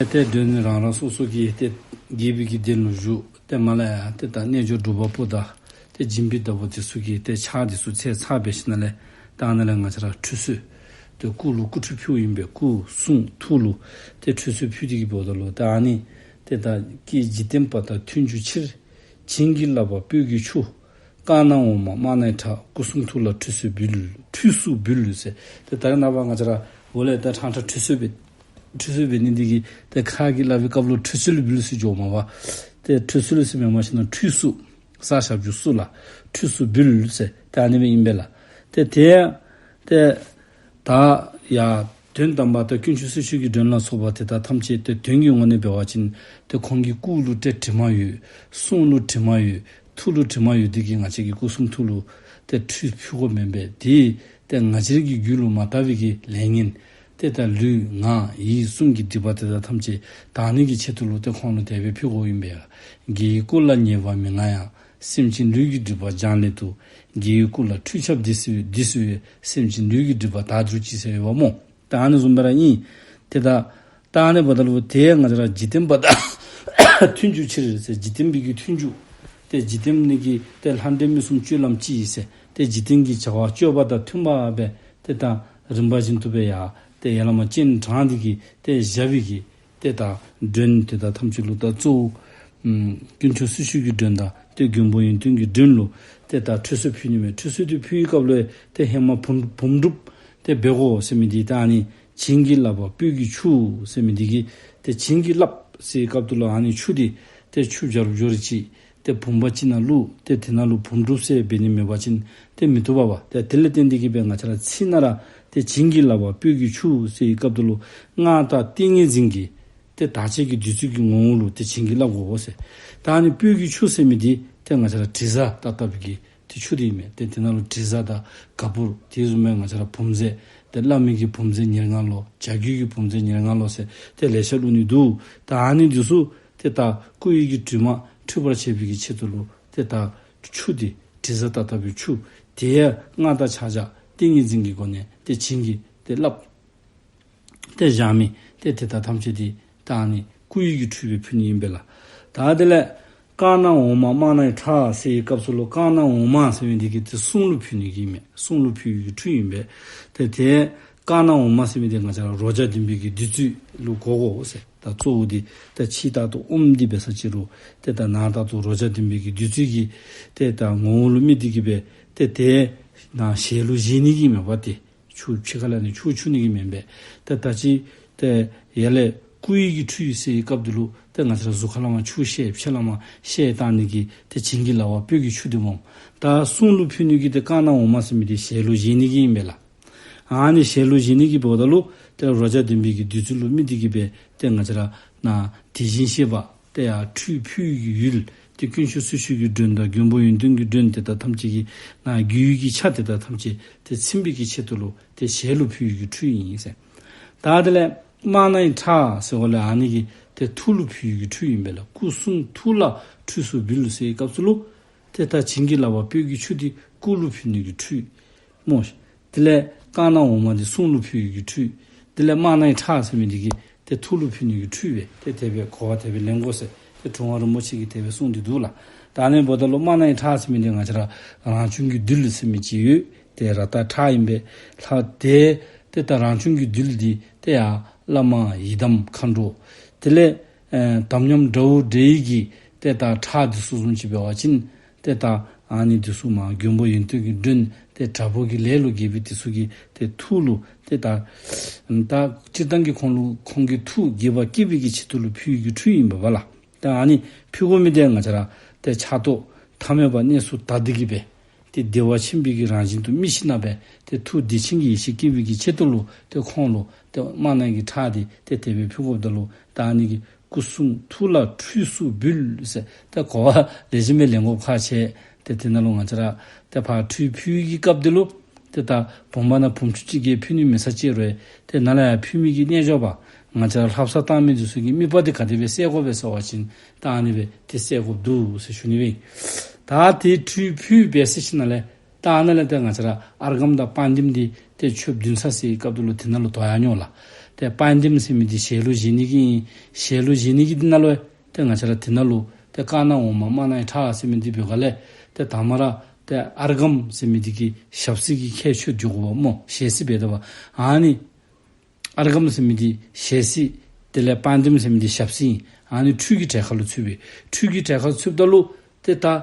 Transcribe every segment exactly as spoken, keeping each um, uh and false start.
ཏེ་མགྲོན་རང་རང་སོ་སོ་གི་ཏེ་དགྱེས་པའི་གི་གདན་ལུ་བཞུགས། ཏེ་མར་ལས་ཡར་ཏེ་ད་རྣལ་འབྱོར་སྒྲུབ་པ་པོ་དང་ཏེ་སྦྱིན་པའི་བདག་པོ་དེ་ཚུ་གིས་ཏེ་ཕྱག་དེ་ཚུ་འཚལ་ཚར་བའི་ཤུལ་ལས་ད་ཨ་ནཱ་ལས་ང་བཅས་ར་ཁྲུས་གསོལ། ཏེ་སྐུ་ལུ་སྐུ་ཁྲུས་ཕུལཝ་ཨིན་པས། སྐུ་གསུང་ཐུགས་ལུ་ཏེ་ཁྲུས་གསོལ་ཕུལ་ཏེ་གི་འབདཝ་ད་ལུ་ད་ཨ་ནི་ཏེ་ད་ཀྱེ་འཇིག་རྟེན་པ་དང་མཐུན་གྱུར་ཕྱིར། བྱིན་གྱིས་བརླབས་པ་སྤོས་ཀྱི་ཆུ། དཀར་ནག་འོ་མ་དམར་ནག་ཁྲག། སྐུ་གསུང་ཐུགས་ལ་ཁྲུས་གསོལ་འབུལ། ཁྲུས་གསོལ་འབུལ་ཟེར། ཏེ་ད་རེས་ནངས་པ་ང་བཅས་ར་འོག་ལས་ད་ཕྲང་ཕྲང་ཁྲུས་གསོལ་འབད་ཁྲུས་གསོལ་འབད་ནི་འདི་གིས་ཏེ་ཁ་གིས་སླབ་པའི་སྐབས་ལུ་ཁྲུས་གསོལ་འབུལ་ཟེར་འགྱོཝ་མས་པ། ཏེ་ཁྲུས་གསོལ་ཟེར་མེན་པར་ཞིན་ན་ཁྲུས་གསོལ། ས་ཞབས་ཀྱུ་སུ་ལ་ཁྲུས་གསོལ་འབུལ་ཟེར་ཏེ་ཨ་ནི་སྦེ་ཨིན་པས་ལགས། ཏེ་དེ་ཡང་ཏེ་ད་ཡར་དོན་དམ་པ་ཏེ་དཀོན་མཆོག་སྲི་ཞུའི་གི་མགྲོན་ལ་སོགས་པ་དེ་དག་ཐམས་ཅད་ཏེ་དོན་གྱི་ངོ་ནས་འབད་བ་ཅིན་ཏེ་ཁོང་གི་སྐུ་ལུ་ཏེ་དྲི་མ་ཡོད། གསུང་ལུ་དྲི་མ་ཡོད། ཐུགས་ལུ་དྲི་མ་ཡོད་དེ་གིས་ང་བཅས་ཀྱི་སྐུ་གསུང་ཐུགས་ལུ་ཏེ་ཁྲུས་ཕུལ་དགོཔ་མེན་པས། དེ་ཏེ་ང་བཅས་རའི་གི་རྒྱུད་ལུ་མ་དག་པའི་གི་ལས་ངན་ཏེ་ད་ལུས་ངག་ཡིད་གསུམ་གྱི་སྒྲིབ་པ་དེ་དག་ཐམས་ཅད་དག་ནི་གི་ཆེད་དུ་ལུ་ཏེ་ཁོང་ལུ་དེ་སྦེ་ཕུལ་དགོཔ་ཨིན་པས། རྒྱལ་བའི་སྐུ་ལ་ཉེས་པ་མི་མངའ་ཡང་། སེམས་ཅན་ལུས་ཀྱི་སྒྲིབ་པ་སྦྱང་སླད་དུ། རྒྱལ་བའི་སྐུ་ལ་ཁྲུས་ཆབ་འདི་གསོལ་འདི་གསོལ་བས། སེམས་ཅན་ལུས་ཀྱི་སྒྲིབ་པ་དག་གྱུར་ཅིག་ཟེར་ཡོདཔ་སྨོ། ད་ཨ་ནི་བཟུམ་སྦེ་ར་ཨིན། ཏེ་ད་ད་ཨ་ནི་འབདཝ་ད་ལུ་ཏེ་ང་བཅས་ར་འཇིག་རྟེན་པ་དང་མཐུན་གྱུར་ཕྱིར་ཟེར་འཇིག་རྟེན་པའི་གི་མཐུན་འཇུག། ཏེ་འཇིག་རྟེན་ནི་གི་ཏེ་ལྷ་འདྲེ་མི་གསུམ་སྤྱོད་ལམ་གཅིག་ཟེར་ཏེ་འཇིག་རྟེན་གྱི་བྱ་བ་སྤྱོད་པ་དང་མཐུན་པ་སྦེ་ཏེ་ད་རིམ་པ་བཞིན་དུ་སྦེ་ཡར་ཏེ་ཡར་ལས་མར་སྤྱན་དྲངས་ཏེ་གི་ཏེ་བཞག་པའི་གི་ཏེ་ད་མགྲོན་དེ་དག་ཐམས་ཅད་ལུ་ད་གཙོ་བོ་ཨམ་དཀོན་མཆོག་སྲི་ཞུའི་གི་མགྲོན་དང་ཏེ་མགོན་པོ་ཡོན་ཏན་གྱི་མགྲོན་ལུ་ཏེ་ད་ཁྲུས་གསོལ་ཕུལ་ནི་མས། ཁྲུས་གསོལ་དེ་ཕུལ་བའི་སྐབས་ལུ་ཏེ་ཧེ་མ་བུམ་བུམ་སྒྲུབ་ཏེ་འབད་དགོ་ཟེར་མི་འདི་ད་ཨ་ནི་བྱིན་གྱིས་བརླབས་པ་སྤོས་ཀྱི་ཆུ་ཟེར་མི་འདི་གིས་ཏེ་བྱིན་གྱིས་བརླབས་ཟེར་བའི་སྐབས་དེ་ལུ་ཨ་ནི་ཆུ་འདི་ཏེ་ཆུ་སྦྱར་སྦྱོར་ཅིག་ཏེ་བུམ་པ་ཅིག་ནང་བླུགས་ཏེ་དེ་ནང་ལུ་བུམ་སྒྲུབ་ཟེར་འབད་ནི་མེད་པ་ཅིན་ཏེ་མི་བཏུབ་པས། ཏེ་དེ་ལས་བརྟེན་ཏེ་གི་སྦེ་ང་བཅས་ར་ཚིག་ནང་ར་ཏེ་བྱིན་གྱིས་བརླབས་པ་སྤོས་ཀྱི་ཆུ་ཟེར་བའི་སྐབས་དེ་ལུ་སྔགས་དང་ཏིང་ངེ་འཛིན་གྱི་ཏེ་དག་བྱེད་ཀྱི་བདུད་རྩི་གི་ངོ་བོ་ལུ་ཏེ་བྱིན་གྱིས་བརླབ་དགོ་ཟེར། ད་ཨ་ནི་སྤོས་ཀྱི་ཆུ་ཟེར་མི་འདི་ཏེ་ང་བཅས་ར་དྲི་བཟང་ཏག་ཏག་པའི་གི་ཏེ་ཆུ་འདི་ཨིན་མས། ཏེ་དེ་ནང་ལུ་དྲི་བཟང་དང་ག་པུར་དེ་བཟུམ་སྦེ་ང་བཅས་ར་བུམ་རྫས་ཏེ་བླ་མའི་གི་བུམ་རྫས་ཉེར་ལྔ་ལོ་བྱ་རྒོད་ཀྱི་བུམ་རྫས་ཉེར་ལྔ་ལོ་ཟེར་ཏེ་ལེ་ཤ་བླུགས་ནི་འདུག། ད་ཨ་ནི་འདི་ཚུ་ཏེ་ད་སྐུ་ཡི་གི་དྲི་མ་འཁྲུད་པར་བྱེད་པའི་གི་ཆེད་དུ་ལུ་ཏེ་ད་ཆུ་འདི་དྲི་བཟང་ཏག་ཏག་པའི་ཆུ་དེ་ཡང་སྔགས་དང་ཕྱག་རྒྱ་ཏིང་ངེ་འཛིན་གྱི་སྒོ་ནས་ཏེ་བྱིན་གྱིས་ཏེ་བརླབས། ཏེ་བཞག་མི་ཏེ་དེ་དག་ཐམས་ཅད་འདི་ད་ཨ་ནི་སྐུ་ཡི་གི་ཁྲུས་སྦེ་ཕུལ་ནི་ཨིན་པས་ལགས། ད་དེ་ལས་དཀར་ནག་འོ་མ་དམར་ནག་ཁྲག་ཟེར་བའི་སྐབས་སུ་ལུ་དཀར་ནག་འོ་མ་ཟེར་མི་འདི་གིས་ཏེ་གསུང་ལུ་ཕུལ་ནི་གི་ཨིན་མས། གསུང་ལུ་ཕུལ་བའི་གི་ཁྲུས་ཨིན་པས། ཏེ་དེ་དཀར་ནག་འོ་མ་ཟེར་མི་འདི་ང་བཅས་ར་རོ་བརྒྱ་ལྡན་པའི་གི་བདུད་རྩི་ལུ་གོ་དགོ་ཟེར། ད་གཙོ་བོ་འདི་ད་ཕྱི་ལྟར་དུ་ཨོམ་འདི་འབད་ས་ཅིག་རུང་ཏེ་ད་ནང་ལྟར་དུ་རོ་བརྒྱ་ལྡན་པའི་གི་བདུད་རྩི་གི་ཏེ་ད་ངོ་བོ་ལུ་དམིགས་ཏེ་གི་སྦེ་ཏེ་དེ་ནང་ཞལ་ལུ་བཞེས་ནི་གི་མས་པ། ཏེ་ཆུ་ཕྱི་ཁ་ལས་ནི་ཆུ་འཁྱུ་ནི་གི་མེན་པས། ཏེ་ད་ཅི་ཏེ་ཡར་ལས་སྐུ་ཡི་གི་ཁྲུས་ཟེར་བའི་སྐབས་དེ་ལུ་ཏེ་ང་བཅས་ར་གཟུགས་ཁ་ལས་མར་ཆུ་བཤལ་ཕྱི་ལས་མར་བཤལ་བཏང་ནི་གི་ཏེ་བྱིན་གྱིས་བརླབས་པ་སྤོས་ཀྱི་ཆུ་འདི་སྨོ། ད་གསུང་ལུ་ཕུལ་ནི་གི་ཏེ་དཀར་ནག་འོ་མ་ཟེར་མི་འདི་ཞལ་ལུ་བཞེས་ནི་གི་ཨིན་པས་ལགས། ཨ་ནི་ཞལ་ལུ་བཞེས་ནི་གི་འབདཝ་ད་ལུ་ཏེ་རོ་བརྒྱ་ལྡན་པའི་གི་བདུད་རྩི་ལུ་དམིགས་ཏེ་གི་སྦེ་ཏེ་ང་བཅས་ར་ནཱ་དེ་བཞིན་གཤེགས་པ་ཏེ་ཡར་ཁྲུས་ཕུལ་བའི་གི་ཡུལ་ཏེ་དཀོན་མཆོག་སྲི་ཞུའི་གི་མགྲོན་དང་མགོན་པོ་ཡོན་ཏན་གྱི་མགྲོན་དེ་དག་ཐམས་ཅད་ཀྱི་ནང་རྒྱུད་ཀྱི་ཆ་དེ་དག་ཐམས་ཅད་ཏེ་ཚིམ་པའི་གི་ཆེད་དུ་ལུ་ཏེ་ཞལ་ལུ་ཕུལ་བའི་གི་ཁྲུས་ཨིན་ཟེར། ད་དེ་ལས་དམར་ནག་ཁྲག་ཟེར་བ་ལས་ཨ་ནི་གི་ཏེ་ཐུགས་ལུ་ཕུལ་བའི་གི་ཁྲུས་ཨིན་པས་ལགས། སྐུ་གསུང་ཐུགས་ལ་ཁྲུས་གསོལ་འབུལ་ཟེར་བའི་སྐབས་སུ་ལུ་ཏེ་ད་བྱིན་གྱིས་བརླབས་པ་སྤོས་ཀྱི་ཆུ་འདི་སྐུ་ལུ་ཕུལ་ནི་གི་ཁྲུས་སྨོ། དེ་ལས་དཀར་ནག་འོ་མ་འདི་གསུང་ལུ་ཕུལ་བའི་གི་ཁྲུས། དེ་ལས་དམར་ནག་ཁྲག་ཟེར་མི་འདི་གིས་ཏེ་ཐུགས་ལུ་ཕུལ་ནི་གི་ཁྲུས་སྦེ་ཏེ་དེ་སྦེ་གོ་བ་དེ་སྦེ་ལེན་དགོ་ཟེར་ཏེ་དྲུང་པ་རིན་པོ་ཆེ་གིས་དེ་སྦེ་གསུངས་ཏེ་འདུག་ལགས། ད་ཨ་ནི་འབདཝ་ད་ལུ་དམར་ནག་ཁྲག་ཟེར་མི་འདི་ང་བཅས་ར་རང་བྱུང་གི་རྡུལ་ཟེར་མི་ཅིག་ཡོད། ཏེ་རཀྟ་ཁྲག་ཨིན་པས་ལགས། ཏེ་ཏེ་ད་རང་བྱུང་གི་རྡུལ་འདི་ཏེ་ཡར་བླ་མ་ཡི་དམ་མཁའ་འགྲོ་དེ་ལས་ཨེ་དམ་ཉམས་དགྲ་བོ་འདྲེ་ཡི་གི་ཏེ་ད་ཁྲག་འདི་ཚུ་བཟུམ་ཅིག་འབད་བ་ཅིན་ཏེ་ད་ཨ་ནི་འདི་ཚུ་མར་མགོན་པོ་ཡོན་ཏན་གྱི་མགྲོན་ཏེ་དྲག་པོ་གི་ལས་ལུ་དགྱེས་པའི་འདི་ཚུ་གི་ཏེ་ཐུགས་ལུ་ཏེ་ད་ད་སྤྱིར་བཏང་གི་ཁོང་ལུ་ཁོང་གི་ཐུགས་དགྱེས་པ་སྐྱེ་བའི་གི་ཆེད་དུ་ལུ་ཕུལ་བའི་གི་ཁྲུས་ཨིན་པས་ལགས། ད་ཨ་ནི་ཕུལ་དགོ་མི་འདི་ང་བཅས་ར་ཏེ་ཕྱག་ཏོ་ཐ་མལ་པ་གནས་སུ་དག་སྟེ་གི་སྦེ་ཏེ་བདེ་བ་ཆེན་པོའི་གི་རང་བཞིན་དུ་དམིགས་ཞིནམ་ལས་ཏེ་ཐུགས་བདེ་ཆེན་གྱི་ཡེ་ཤེས་སྐྱེ་བའི་གི་ཆེད་དུ་ལུ་ཏེ་ཁོང་ལུ་ཏེ་དམར་ནག་གི་ཁྲག་འདི་ཏེ་དེ་སྦེ་ཕུལ་དགོཔ་ད་ལུ་ད་ཨ་ནི་གི་སྐུ་གསུང་ཐུགས་ལ་ཁྲུས་གསོལ་འབུལ་ཟེར་ཏེ་གོ་བ་ལེགས་ཤོམ་སྦེ་ལེན་དགོཔ་ཁག་ཆེ། ཏེ་དེ་ནང་ལུ་ང་བཅས་ར་ཏེ་ཕར་ཁྲུས་ཕུལ་བའི་གི་སྐབས་དེ་ལུ་ཏེ་ད་བུམ་པ་ནང་བུམ་ཆུ་ཅིག་གིས་ཕུལ་ནི་མེད་ས་ཅིག་རུང་ཏེ་ནཱ་ལས་ཡར་ཕུལ་མི་གི་རྣལ་འབྱོར་པ་ང་བཅས་ར་ལྷ་བསངས་བཏང་མི་འདི་ཚུ་གི་དམིགས་པ་འདི་ག་དེ་སྦེ་གསལ་དགོ་པས་ཟེར་བ་ཅིན་ད་ཨ་ནི་སྦེ་ཏེ་གསལ་དགོཔ་འདུག་ཟེར་ཞུ་ནི་སྦེ། ད་ཏེ་ཁྲུས་ཕུལ་སྦེ་ཚར་ཞིནམ་ལས་ད་ཨ་ནཱ་ལས་ཏེ་ང་བཅས་ར་ཨརྒྷཾ་དང་པཱདྱཾ་འདི་ཏེ་མཆོད་པ་བདུན་ཚར་ཟེར་བའི་སྐབས་དེ་ལུ་དེ་ནང་ལུ་དོ་ཡར་འགྱོ་ལགས། ཏེ་པཱནྡིམ་ཟེར་མི་འདི་ཞལ་ལུ་བཞེས་ནི་གི་ཨིན། ཞལ་ལུ་བཞེས་ནི་གི་འདི་ནང་ལུ་ཏེ་ང་བཅས་ར་འདི་ནང་ལུ་ཏེ་དཀར་ནག་འོ་མ་དམར་ནག་ཁྲག་ཟེར་མི་འདི་འབད་ག་ལས་ཏེ་དང་པ་ར་ཏེ་ཨརྒྷཾ་ཟེར་མི་འདི་གི་ཞབས་བསིལ་གྱི་ཁྱད་ཆོས་འགྱོ་དགོཔ་སྨོ། ཞལ་བསིལ་འབད་དོ་བ། ཨ་ནི་ཨརྒྷཾ་ཟེར་མི་འདི་ཞལ་བསིལ། དེ་ལས་པཱནྡིམ་ཟེར་མི་འདི་ཞབས་བསིལ་ཨིན། ཨ་ནི་ཁྲུས་ཀྱི་གྲལ་ཁར་ལུ་ཚུད་པས། ཁྲུས་ཀྱི་གྲལ་ཁར་ཚུདཔ་ད་ལུ་ཏེ་ད་ཨ་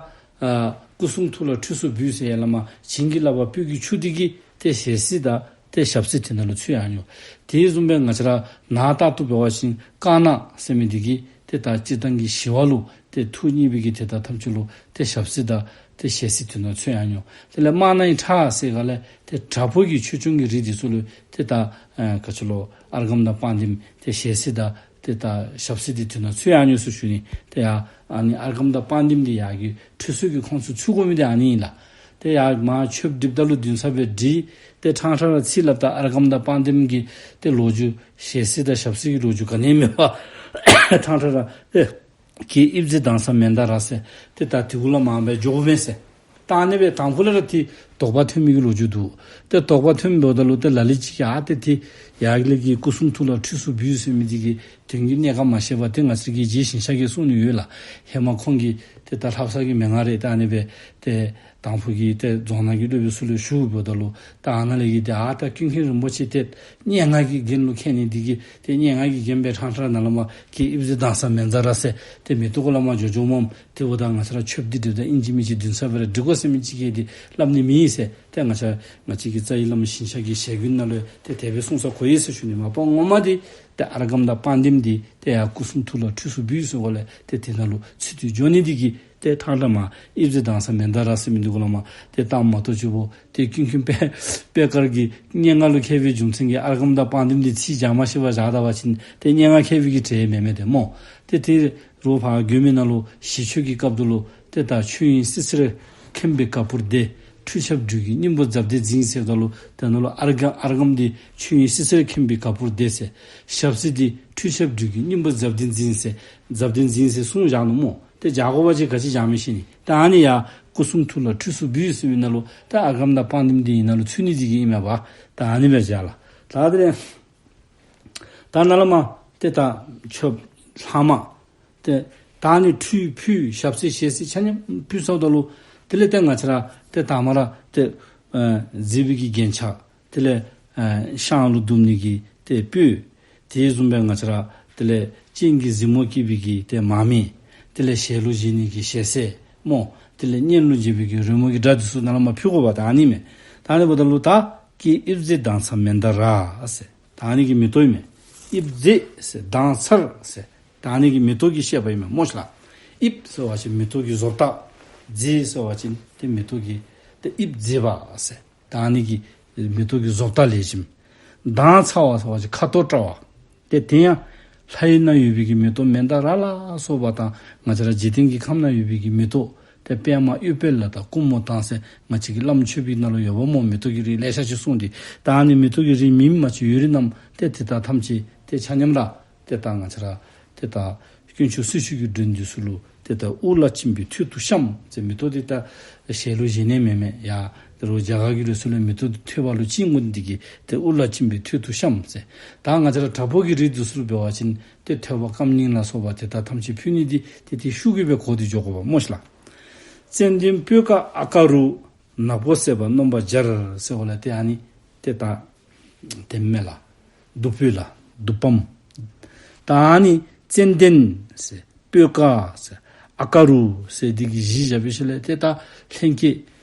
སྐུ་གསུང་ཐུགས་ལ་ཁྲུས་གསོལ་འབུལ་ཟེར་ཡར་ལས་མར་བྱིན་གྱིས་བརླབས་པ་སྤོས་ཀྱི་ཆུ་འདི་གིས་ཏེ་ཞལ་བསིལ་དང་ཏེ་ཞབས་བསིལ་དེ་ནང་ལུ་ཚུད་ཡར་འགྱོ། དེ་བཟུམ་སྦེ་ང་བཅས་ར་ནང་ལྟར་དུ་འབད་བ་ཅིན་དཀར་ནག་ཟེར་མི་འདི་གིས་ཏེ་ད་སྤྱིར་བཏང་གི་ཞི་བ་ལུ་ཏེ་ཐུགས་མཉེས་པའི་གི་དེ་དག་ཐམས་ཅད་ལུ་ཏེ་ཞབས་བསིལ་དང་ཏེ་ཞལ་བསིལ་དེ་ནང་ཚུད་ཡར་འགྱོ། དེ་ལས་དམར་ནག་ཁྲག་ཟེར་ག་ལས་ཏེ་དྲག་པོ་གི་ཆོས་སྐྱོང་གི་རིགས་འདི་ཚུ་ལུ་ཏེ་ད་ཨ་ག་ཅི་ལོ་ཨརྒྷཾ་དང་པཱནྡིམ་ཏེ་ཞལ་བསིལ་དང་ཏེ་ད་ཞབས་བསིལ་འདི་དེ་ནང་ཚུད་ཡར་འགྱོ་ཟེར་ཞུ་ནི། ཏེ་ཡར་ཨ་ནི་ཨརྒྷཾ་དང་པཱནྡིམ་འདི་ཡར་གྱི་ཁྲུས་གསོལ་གྱི་ཁོངས་སུ་ཚུད་དགོ་མི་འདི་ཨ་ནི་ཨིན་ལགས། ཏེ་ཡར་མར་མཆོདཔ་སྒྲིགཔ་ད་ལུ་འདུན་སར་སྦེ་སྒྲིག། ཏེ་ཕྲང་ཕྲང་ར་ཚིག་སླབ་ད་ཨརྒྷཾ་དང་པཱནྡིམ་གྱི་ཏེ་ལོ་རྒྱུས་ཞལ་བསིལ་དང་ཞབས་བསིལ་གྱི་ལོ་རྒྱུས་ག་ནི་མེད་པར་ཕྲང་ཕྲང་ར་ཏེ་ཀྱེ་དབྱིབས་མཛེས་མདངས་བཟང་མན་དཱ་ར་ཟེར་ཏེ་ད་དེ་གུ་ལས་མར་སྦེ་འགྱོ་དགོ་པས་ཟེར། ད་ཨ་ནི་སྦེ་དང་ཕུ་ལས་ར་ཏེ་དོགས་པ་ཐོན་མི་གི་ལོ་རྒྱུས་འདུག། ཏེ་དོགས་པ་ཐོནམ་ད་ལུ་ཏེ་ལ་ལུ་ཅིག་གིས་ཨ་ཏེ་ཏེ་ཡར་ལས་ཀྱི་སྐུ་གསུང་ཐུགས་ལ་ཁྲུས་གསོལ་འབུལ་ཟེར་མི་འདི་གི་དོན་གྱི་གནད་ཀ་མ་ཤེས་པར་ཏེ་ང་བཅས་ཀྱི་རྗེ་ཞིང་གཤེགས་ཀྱིས་གསུངས་ནི་ཡོད་ལགས། ཧེ་མ་ཁོང་གིས་ཏེ་ད་ལྷ་བསངས་ཀྱི་མན་ངག་རེ་ད་ཨ་ནི་སྦེ་ཏེ་དང་ཕུ་གི་ཏེ་རྫོང་ནང་གི་སློབ་དཔོན་ཚུ་ལུ་ཞུཝ་ད་ལུ་ད་ཨ་ནཱ་ལས་ཀྱི་ཏེ་ཨ་ད་ཀུན་མཁྱེན་རིན་པོ་ཆེ་ཏེ་སྙན་ངག་གི་རྒྱན་ལུ་མཁས་ནི་འདི་གིས་ཏེ་སྙན་ངག་གི་རྒྱན་སྦེ་ཕྲང་ཕྲང་ནཱ་ལས་མར་ཀྱེ་དབྱིབས་མཛེས་མདངས་བཟང་མན་དཱ་ར་ཟེར་ཏེ་མེ་ཏོག་གུ་ལས་མར་འགྱོ་འགྱོཝ་མས། ཏེ་འབདཝ་ད་ང་བཅས་ར་མཆོདཔ་འདི་སྒྲིགཔ་ད་ཨིན་ཅི་མིན་ཅི་འདུན་སར་སྦེ་ར་སྒྲིག་དགོ་ཟེར་མི་ཅིག་གིས་ཏེ་སླབ་ནི་མེད་ཟེར། ཏེ་ང་བཅས་ང་བཅས་ཀྱི་རྩ་བའི་བླ་མ་ཞིང་གཤེགས་ཀྱི་ཞལ་རྒྱུན་ནང་ལུ་ཏེ་དེ་སྦེ་གསུངས་ས་གོ་ཡི་ཟེར་ཞུ་ནི། མ་པ་ངོ་མ་འདི་ཏེ་ཨརྒྷཾ་དང་པཱནྡིམ་འདི་ཏེ་ཡར་སྐུ་གསུང་ཐུགས་ལ་ཁྲུས་གསོལ་འབུལ་ཟེར་བ་ལས་ཏེ་དེ་ནང་ལུ་ཚུད་དེ་འགྱོ་ནི་འདི་གིས་ཏེ་ཕྲང་ཕྲང་མར་དབྱིབས་མཛེས་མདངས་བཟང་མན་དཱ་ར་ཟེར་མི་འདི་གུ་ལས་མར་ཏེ་བཏངམ་མ་གཏོགས་ཅིག་པོ་ཏེ་ཀུན་མཁྱེན་པད་པད་དཀར་གྱི་སྙན་ངག་ལུ་མཁས་པའི་རྒྱུ་མཚན་གྱིས་ཨརྒྷཾ་དང་པཱནྡིམ་འདི་ཚིག་རྐྱབ་མ་ཤེས་པར་བཞག་ད་པ་ཅིན་ཏེ་སྙན་ངག་མཁས་པའི་གི་གྲས་མེན་མས་ཏེ་སྨོ། ཏེ་དེ་རུང་ཕར་མགོནམ་ནང་ལུ་ཞི་མཆོད་ཀྱི་སྐབས་དེ་ལུ་ཏེ་ད་ཆོས་དབྱིངས་བསིལ་ཟེར་མཁྱེན་པའི་ག་པུར་དེ། ཁྲུས་ཆབ་སྦྲུལ་གྱི་སྙིང་པོ་ཛབ་དེ་འཛིན་ཟེརཝ་ད་ལུ་དེ་ནང་ལུ་ཨརྒྷཾ་ཨརྒྷཾ་འདི་ཆོས་དབྱིངས་བསིལ་ཟེར་མཁྱེན་པའི་ག་པུར་དེ་ཟེར། ཞབས་བསིལ་འདི་ཁྲུས་ཆབ་སྦྲུལ་གྱི་སྙིང་པོ་ཛབ་དེ་འཛིན་ཟེར་ཛབ་དེ་འཛིན་ཟེར་གསུངས་བཞག་ནུག་སྨོ། ཏེ་བཞག་དགོ་པ་ཅིན་ག་ཅི་བཞག་མི་ཤེས་ནི། ད་ཨ་ནི་ཡར་སྐུ་གསུང་ཐུགས་ལ་ཁྲུས་གསོལ་འབུལ་ཟེར་མི་ནང་ལུ་ད་ཨརྒྷཾ་དང་པཱནྡིམ་འདི་ཨ་ནཱ་ལུ་ཚུད་ནི་འདི་གིས་ཨིན་མས་པ། ད་ཨ་ནི་སྦེ་བཞག་ལགས། ད་དེ་ལས་ད་ནཱ་ལས་མར་ཏེ་ད་མཆོདཔ་ལྷག་མ་ཏེ་ད་ཨ་ནི་ཁྲུས་ཕུལ་ཞབས་བསིལ་ཞལ་བསིལ་ཆ་མཉམ་ཕུལ་ཚརཝ་ད་ལུ་དེ་ལས་ཏེ་ང་བཅས་ར་ཏེ་དང་པ་ར་ཏེ་ཨ་མཛེས་པའི་གི་རྒྱན་ཆ། དེ་ལས་ཨ་ཤངས་ལུ་བདུག་ནི་གི་ཏེ་སྤོས། དེ་བཟུམ་སྦེ་ང་བཅས་ར་དེ་ལས་སྤྱན་གྱི་གཟིགས་མོ་བསྐྱེད་པའི་གི་ཏེ་མར་མེ། དེ་ལས་ཞལ་ལུ་བཞེས་ནི་གི་ཞལ་ཟས་སྨོ། དེ་ལས་སྙན་ལུ་འཇེབས་པའི་གི་རོལ་མོ་གི་སྒྲ་འདི་ཚུ་ནཱ་ལས་མར་ཕུལ་དགོ་པ་ད་ཨ་ནི་མས། ད་ཨ་ནི་འབདཝ་ད་ལུ་ད་ཀྱེ་དབྱིབས་མཛེས་མདངས་བཟང་མན་དཱ་ར་ཟེར། ད་ཨ་ནི་གི་མེ་ཏོག་ཨིན་མས། དབྱིབས་མཛེས་ཟེར་མདངས་མཚར་ཟེར། ད་ཨ་ནི་གི་མེ་ཏོག་གི་བཤད་པ་ཨིན་མས་སྨོ་ཤ་ལགས། དབྱིབས་ཟེར་བ་ཅིན་མེ་ཏོག་གི་བཟོ་ལྟ། མཛེས་ཟེར་བ་ཅིན་ཏེ་མེ་ཏོག་གི་ཏེ་དབྱིབས་མཛེས་པ་ཟེར། ད་ཨ་ནི་གི་མེ་ཏོག་གི་བཟོ་ལྟ་ལེགས་ཤོམ། མདངས་མཚར་བ་ཟེར་བ་ཅིན་ཁ་དོག་བཀྲ་བ། ཏེ་དེ་ཡང་ལྷ་ཡུལ་ན་ཡོད་པའི་གི་མེ་ཏོག་མན་དཱ་ར་ལ་སོགས་པ་དང་ང་བཅས་ར་འཇིག་རྟེན་གྱི་ཁམས་ན་ཡོད་པའི་གི་མེ་ཏོག་ཏེ་པདྨ་ཨུཏྤལ་དང་ཀུ་མུ་ཏ་ཟེར་ང་བཅས་ཀྱི་བླམ་ཆོས་པའི་ནང་ལུ་ཡོདཔ་སྨོ། མེ་ཏོག་གི་རིགས་ལེ་ཤ་ཅིག་གསུངས་ཏེ་ད་ཨ་ནི་མེ་ཏོག་གི་རིགས་མིང་མ་ཅིག་ཡོད་རིགས་རྣམས་ཏེ་དེ་དག་ཐམས་ཅད་ཏེ་ཆ་མཉམ་ར་ཏེ་ད་ང་བཅས་ར་ཏེ་ད་དཀོན་མཆོག་སྲི་ཞུ་གི་མགྲོན་འདི་ཚུ་ལུ་ཏེ་ད་དབུ་ལ་བྱིན་པའི་ཐོད་དུ་བཤམས་ཟེར། མེ་ཏོག་འདི་ད་ཞལ་ལུ་བཞེས་ནི་མེན་མས། ཡ་དེ་རུང་རྒྱ་གར་གྱི་ལུགས་སྲོལ་ལས་མེ་ཏོག་འདི་ཐོད་པ་ལུ་བཅིངས་འོང་འདི་གིས་ཏེ་དབུ་ལ་བྱིན་པའི་ཐོད་དུ་བཤམས་ཟེར། ད་ང་བཅས་ར་དྲག་པོ་གི་རིགས་འདི་ཚུ་ལུ་འབད་བ་ཅིན་ཏེ་ཐོད་པ་རྐངམ་སྙིང་ལ་སོགས་པ་དེ་དག་ཐམས་ཅད་ཕུལ་ནི་འདི་ཏེ་ཏེ་ཤུགས་ཀྱིས་སྦེ་གོ་སྟེ་འགྱོ་དགོ་པ་སྨོ་ཤ་ལགས། ཙན་དན་སྤོས་དཀར་ཨ་ཀ་རུ། ནག་པོ་བསྲེས་པ་སྣོམ་པར་སྦྱར་ཟེར་བ་ལས་ཏེ་ཨ་ནི་ཏེ་ད་དེ་མས་ལགས། བདུག་སྤོས་ལགས། བདུག་སྤོས། ད་ཨ་ནི་ཙན་དན་ཟེར་སྤོས་དཀར་ཟེར་ཨ་ཀ་རུ་ཟེར་འདི་གི་གཞི་བཞག་པའི་ཤུལ་ལས་ཏེ་ད་ལྷན་སྐྱེས་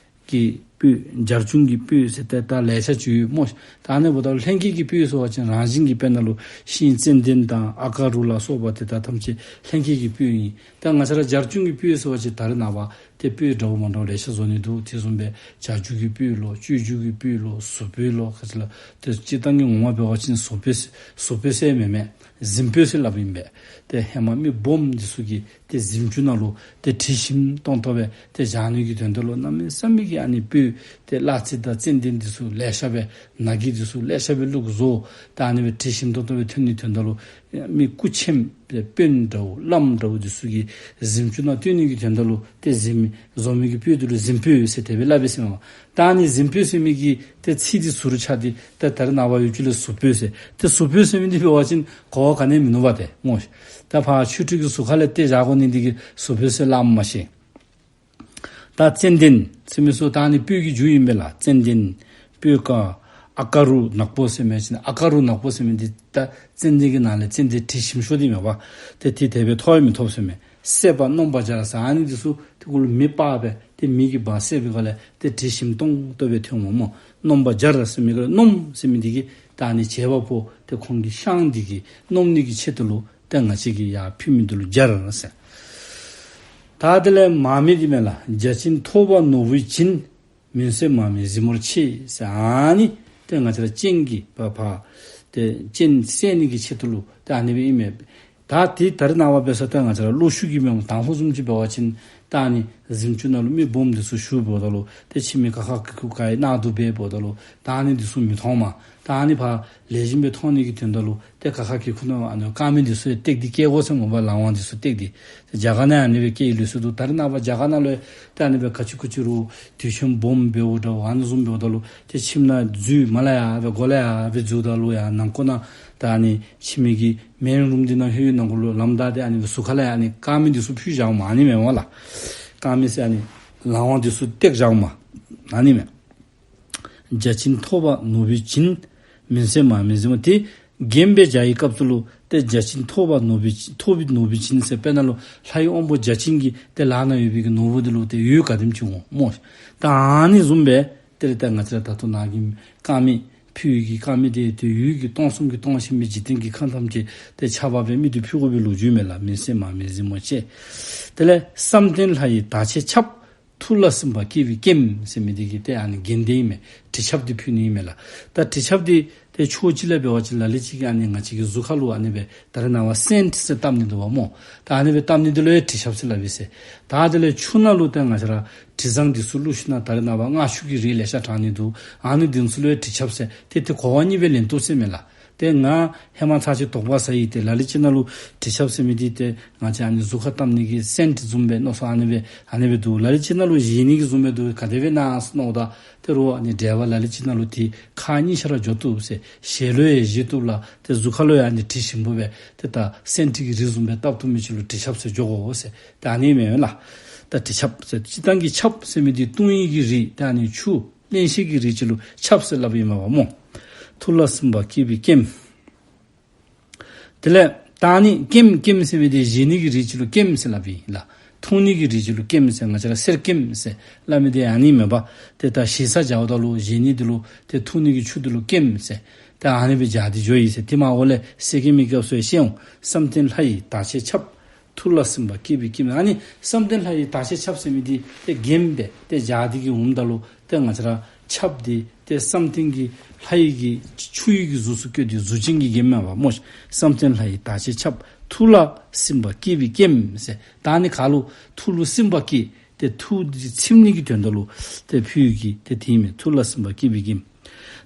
ཀྱི་སྤོས་འབྱར་བྱུང་གི་སྤོས་ཟེར་ཏེ་ད་ལེ་ཤ་ཅིག་ཡོད་སྨོ། ད་ཨ་ནི་འབདཝ་ད་ལྷན་སྐྱེས་ཀྱི་སྤོས་ཟེར་བ་ཅིན་རང་བཞིན་གྱིས་དཔེར་ན་ལུ་ཤིང་ཙན་དན་དང་ཨ་ཀ་རུ་ལ་སོགས་པ་དེ་དག་ཐམས་ཅད་ལྷན་སྐྱེས་ཀྱི་སྤོས་ཨིན། ད་ང་བཅས་ར་འབྱར་བྱུང་གི་སྤོས་ཟེར་བ་ཅིན་ད་རེས་ནངས་པ་ཏེ་སྤོས་འདྲཝ་མ་འདྲཝ་ལེ་ཤ་བཟོ་ནི་འདུག། དེ་བཟུམ་སྦེ་བྱ་རྒྱུ་གི་སྤོས་ལོ། སྤྱོད་རྒྱུ་གི་སྤོས་ལོ། ཟུར་སྤོས་ལོ། ག་ཅི་ལོ། ཏེ་སྤྱིར་བཏང་གི་ངོ་མ་འབད་བ་ཅིན་ཟུར་སྤོས་ཟུར་སྤོས་ཟེར་མེན་མས། གཟིམ་སྤོས་ཟེར་སླབ་ཨིན་པས། ཏེ་ཧེ་མ་མི་སྦོམ་འདི་ཚུ་གིས་ཏེ་གཟིམ་ཅུང་ནང་ལུ་ཏེ་དྲི་ཞིམ་ཏོང་ཏོ་སྦེ་ཏེ་བཞག་ནི་གི་དོན་དག་ལུ་གནམ་མེད་ས་མེད་ཀྱི་ཨ་ནི་སྤོས་ཏེ་གླ་རྩི་དང་ཙན་དན་འདི་ཚུ་ལེ་ཤ་སྦེ་ནག་གི་འདི་ཚུ་ལེ་ཤ་སྦེ་བླུགས་བཟོ། ཏེ་ཨ་ནི་སྦེ་དྲི་ཞིམ་ཏོང་ཏོ་སྦེ་ཐོན་ནི་དོན་དག་ལུ་ མི་སྐུ་ཆེན་དཔོན་འདྲཝ་བླམ་འདྲཝ་འདི་ཚུ་གི་གཟིམ་ཅུང་ནང་སྡོད་ནི་གི་དོན་དག་ལུ་ཏེ་གཟིམ་བཟོ་མི་གི་སྤོས་འདི་ལུ་གཟིམ་སྤོས་ཟེར་དེ་སྦེ་སླབ་ཨིན་ཟེར་མས། ད་ཨ་ནི་གཟིམ་སྤོས་ཟེར་མི་གི་ཏེ་ཚིག་འདི་ཟུར་ཆག་སྟེ་ཏེ་ད་རེས་ནངས་པ་ཡུལ་ཅིག་ལས་ཟུར་སྤོས་ཟེར། ཏེ་ཟུར་སྤོས་ཟེར་མི་འདི་འབད་བ་ཅིན་གོ་བ་ག་ནི་ཡང་མིན་ནུག་པ་ཏེ་སྨོ་ཤིག། ད་ཕར་ཆོས་ཁྲི་གི་ཟུར་ཁ་ལས་ཏེ་བཞག་དགོ་ནི་འདི་གིས་ཟུར་སྤོས་ཟེར་སླབ་མས་ཤིག། ད་ཙན་དན་ཟེར་མི་ཚུ་ད་ཨ་ནི་སྤོས་ཀྱི་རྒྱུ་ཨིན་པས་ལགས། ཙན་དན་སྤོས་དཀར་ཨ་ཀ་རུ་ནག་པོ་ཟེར་མི་ཅིག། ཨ་ཀ་རུ་ནག་པོ་ཟེར་མི་འདི་ད་ཙན་དན་གྱི་ནང་ལས་ཙན་དན་དྲི་ཞིམ་ཤོས་འདི་མས་པ། ཏེ་དེ་དེ་སྦེ་ཐོབ་ཡང་མི་ཐོབ་ཟེར་མས། བསྲེགས་པ་སྣོམ་པར་སྦྱར་ཟེར། ཨ་ནི་འདི་ཚུ་ཏེ་གུ་ལུ་མེ་སྤར་སྦེ་ཏེ་མེ་གིས་འབག་བསྲེགས་པའི་སྒང་ལས་ཏེ་དྲི་ཞིམ་ཏོང་ཏོ་སྦེ་ཐོན་འོང་སྨོ། སྣོམ་པར་སྦྱར་ཟེར་མི་གི་སྣོམ་ཟེར་མི་འདི་གིས་ད་ཨ་ནི་བྱེད་པ་པོ་ཏེ་ཁོང་གི་ཤངས་འདི་གིས་སྣོམ་ནི་གི་ཆེད་དུ་ལུ་ཏེ་ང་བཅས་ཀྱིས་ཡར་ཕུལ་མི་འདི་ལུ་སྦྱར་ཟེར། ད་དེ་ལས་མར་མེ་འདི་མས་ལགས། བརྒྱ་བྱིན་ཐོགས་པ་ནོར་བུས་བྱིན། མུན་སེལ་མར་མེ་གཟིགས་མོར་ཆེ་ཟེར། ཨ་ནི་ཏེ་ང་བཅས་ར་སྤྱན་གྱི་བ་བ་ཏེ་སྤྱན་གསལ་ནི་གི་ཆེད་དུ་ལུ་ཏེ་ཨ་ནི་སྦེ་ཨིན་མས། ད་ཏེ་ད་རེས་ནངས་པ་འབད་ས་ཏེ་ང་བཅས་ར་གློག་ཤུགས་ཀྱིས་མེན་མས། དང་ཕུ་བཟུམ་ཅིག་འབད་བ་ཅིན་ད་ཨ་ནི་གཟིམ་ཅུང་ནང་ལུ་མི་སྦོམ་འདི་ཚུ་བཞུགས་འབདཝ་ད་ལུ་ཏེ་ཁྱིམ་གྱི་ཁ་ཁ་ཁུག་ཁུག་ག་ཡི་ནང་དུ་སྦེ་འབདཝ་ད་ལུ་ད་ཨ་ནི་འདི་ཚུ་མི་མཐོང་མས། ད་ཨ་ནི་ཕར་ལེགས་ཤོམ་སྦེ་མཐོང་ནི་གི་དོན་དག་ལུ་ཏེ་ཁ་ཁ་གི་ཁུག་ནང་ཨ་ནི་དཀར་མེ་འདི་ཚུ་བཏེགས་ཏེ་བཀལ་དགོ་ཟེར་མས་པ། ལག་དབང་འདི་ཚུ་བཏེགས་ཏེ། ཏེ་རྒྱ་གར་ནང་ཨ་ནི་སྦེ་བཀལ་ཡི་ལུགས་སྲོལ་འདུག། ད་རེས་ནངས་པ་རྒྱ་གར་ནང་ལུ་ཏེ་ཨ་ནི་སྦེ་ག་ཅི་གུ་ཅི་རུང་དུས་ཆེན་སྦོམ་འབདཝ་འདྲཝ་ཨ་ནི་བཟུམ་འབདཝ་ད་ལུ་ཏེ་ཁྱིམ་ནང་འཛུལ་མར་ལས་ཡར་སྦེ་སྒོ་ལས་ཡར་སྦེ་འཛུལཝ་ད་ལུ་ཡར་ནང་ཁོག་ནང་ད་ཨ་ནི་ཁྱིམ་གྱི་མེན་རུམ་འདི་ནང་ལྷོད་ནང་ཁོག་ལུ་ལམ་བདའ་སྟེ་ཨ་ནི་སྦེ་ཟུར་ཁ་ལས་ཨ་ནི་དཀར་མེ་འདི་ཚུ་ཕུལ་བཞག་མས། ཨ་ནི་མས་པ་ལགས། དཀར་མེ་ཟེར་ཨ་ནི་ལག་དབང་འདི་ཚུ་བཏེགས་བཞག་མས། ཨ་ནི་མས། བརྒྱ་བྱིན་ཐོགས་པ་ནོར་བུས་བྱིན། མུན་སེལ་མར་མེ་གཟིགས་མོར་ཆེ། ཏེ་བརྒྱན་སྦེ་བཞག་པའི་སྐབས་སུ་ལུ་ཏེ་བརྒྱ་བྱིན་ཐོགས་པ་ནོར་བུས་བྱིན། ཐོགས་པའི་ནོར་བུས་བྱིན་ཟེར་དཔེར་ན་ལུ་ལྷའི་དབང་པོ་བརྒྱ་བྱིན་གྱི་ཏེ་ལག་ནང་ཡོད་པའི་གི་ནོར་བུ་འདི་ལུ་ཏེ་འོད་ག་དེམ་ཅིག་འོང་སྨོ། ད་ཨ་ནི་བཟུམ་སྦེ་ཏེ་རེ་ད་ང་བཅས་ར་ད་ལྟོ་ནཱ་གི་དཀར་མེ་ཕུལ་བའི་གི་དཀར་མེ་དེ་ཏེ་འོད་ཀྱིས་སྟོང་གསུམ་གྱི་སྟོང་བཞེངས་པའི་འཇིག་རྟེན་གྱི་ཁམས་ཐམས་ཅད་ཏེ་ཁྱབ་པ་སྦེ་མི་དེ་ཕུལ་དགོ་པའི་ལོ་རྒྱུས་མས་ལགས། མུན་སེལ་མར་མེ་གཟིགས་མོར་ཆེ། དེ་ལས་བསམ་གཏན་ལྷ་ཡི་དག་བྱེད་ཆབ། ཐུགས་ལ་སིམ་པ་སྐྱེས་པའི་སྐྱེམས་ཟེར་མི་འདི་གིས་ཏེ་ཨ་ནི་དགེ་འདུན་ཨིན་མས། དྲི་ཆབ་འདི་ཕུལ་ནི་ཨིན་མས་ལགས། ད་དྲི་ཆབ་འདི་ཏེ་ཕྱོགས་གཅིག་ལས་འབད་བ་ཅིན་ལ་ལུ་ཅིག་གིས་ཨ་ནི་ང་བཅས་ཀྱི་གཟུགས་ཁ་ལུ་ཨ་ནི་སྦེ་ད་རེས་ནངས་པ་སེནཊ་ཟེར་བཏབ་ནི་འདུག་པ་སྨོ། ད་ཨ་ནི་སྦེ་བཏབ་ནི་འདི་ལུ་ཡང་དྲི་ཆབ་ཟེར་སླབ་ཨིན་ཟེར། ད་དེ་ལས་ཆུ་ནང་ལུ་ཏེ་ང་བཅས་ར་དྲི་བཟང་འདི་ཚུ་བླུགས་ཞིན་ན་ད་རེས་ནངས་པ་མངར་ཆུ་གི་རིགས་ལེ་ཤ་དྲང་ནི་འདུག། ཨ་ནི་འདི་ཚུ་ལུ་ཡང་དྲི་ཆབ་ཟེར། ཏེ་ཏེ་གོ་བ་གཉིས་སྦེ་ལེན་བཏུབ་ཟེར་མས་ལགས། ཏེ་ང་ཧེ་མ་ཚར་ཅིག་དོགས་པ་ཟ་ཡི། ཏེ་ལ་ལུ་ཅིག་ནང་ལུ་དྲི་ཆབ་ཟེར་མི་འདི་ཏེ་ང་བཅས་ཨ་ནི་གཟུགས་ཁར་བཏབ་ནི་གི་སེནཊ་བཟུམ་སྦེ་མནོ་བསམ་ཨ་ནི་སྦེ་ཨ་ནི་སྦེ་འདུག། ལ་ལུ་ཅིག་ནང་ལུ་བཞེས་ནི་གི་བཟུམ་སྦེ་འདུག། ག་དེ་སྦེ་ཨིན་ན་མནོཝ་ད་ཏེ་རོགས་ཨ་ནི་འགྲེལ་པ་ལ་ལུ་ཅིག་ནང་ལུ་ཏེ་ཁག་གཉིས་ཆ་ར་འགྱོ་བཏུབ་ཟེར། ཞལ་ལུ་ཡང་བཞེས་བཏུབ་ལགས། ཏེ་གཟུགས་ཁ་ལུ་ཡང་ཨ་ནི་དྲི་ཞིམ་པོ་སྦེ་ཏེ་ད་སེནཊ་གི་རིགས་བཟུམ་སྦེ་བཏབ་བཏུབ་མི་ཅིག་ལུ་དྲི་ཆབ་ཟེར་འགྱོ་དགོ་ཟེར། ད་ཨ་ནི་མས་ལགས། ད་དྲི་ཆབ་ཟེར་སྤྱིར་བཏང་གི་ཆབ་ཟེར་མི་འདི་བཏུང་ཡི་གི་རིགས་ད་ཨ་ནི་ཆུ་བརླན་གཤེར་གྱི་རིགས་ཅིག་ལུ་ཆབ་ཟེར་སླབ་ཨིན་མས་པ་སྨོ། ཐུགས་ལ་སིམ་པ་སྐྱེས་པའི་སྐྱེམས། དེ་ལས་ད་ཨ་ནི་སྐྱེམས་སྐྱེམས་ཟེར་མི་འདི་བཞེས་ནི་གི་རིགས་ཅིག་ལུ་སྐྱེམས་ཟེར་སླབ་ཨིན་ལགས། འཐུང་ནི་གི་རིགས་ཅིག་ལུ་སྐྱེམས་ཟེར། ང་བཅས་ར་གསེར་སྐྱེམས་ཟེར་སླབ་མི་འདི་ཨ་ནི་མས་པ། ཏེ་ད་ཞེ་ས་བྱཝ་ད་ལུ་བཞེས་ནི་འདི་ལུ་ཏེ་འཐུང་ནི་གི་ཆུ་འདི་ལུ་སྐྱེམས་ཟེར། ད་ཨ་ནི་སྦེ་སྦྱར་ཏེ་འགྱོ་ཡི་ཟེར། ཏེ་མ་འོག་ལས་ཟེར་གི་མི་སྐབས་སུ་ཡང་བཤད་འོང་། བསམ་གཏན་ལྷ་ཡི་དག་བྱེད་ཆབ། ཐུགས་ལ་སིམ་པ་སྐྱེས་པའི་སྐྱེམས། ཨ་ནི་བསམ་གཏན་ལྷ་ཡི་དག་བྱེད་ཆབ་ཟེར་མི་འདི་ཏེ་བརྒྱན་སྦེ་ཏེ་སྦྱར་ཏེ་གི་འོངམ་ད་ལུ་ཏེ་ང་བཅས་ར་ཆབ་འདི་ཏེ་བསམ་གཏན་གྱི་ལྷ་ཡི་གི་ཆུ་ཡི་གི་གཟུགས་སུ་བཀོད་དེ་གཟུགས་ཅན་གྱིས་བརྒྱན་མས་པ་སྨོ། བསམ་གཏན་ལྷ་ཡི་དག་བྱེད་ཆབ། ཐུགས་ལ་སིམ་པ་སྐྱེས་པའི་སྐྱེམས་ཟེར། ད་ཨ་ནི་ག་ལུ་ཐུགས་ལུ་སིམ་པ་སྐྱེ་ཏེ་ཐུགས་འདི་ཚིམ་ནི་གི་དོན་དག་ལུ་ཏེ་ཕུལ་གི་ཏེ་དེ་ཨིན་མས། ཐུགས་ལ་སིམ་པ་སྐྱེས་པའི་སྐྱེམས།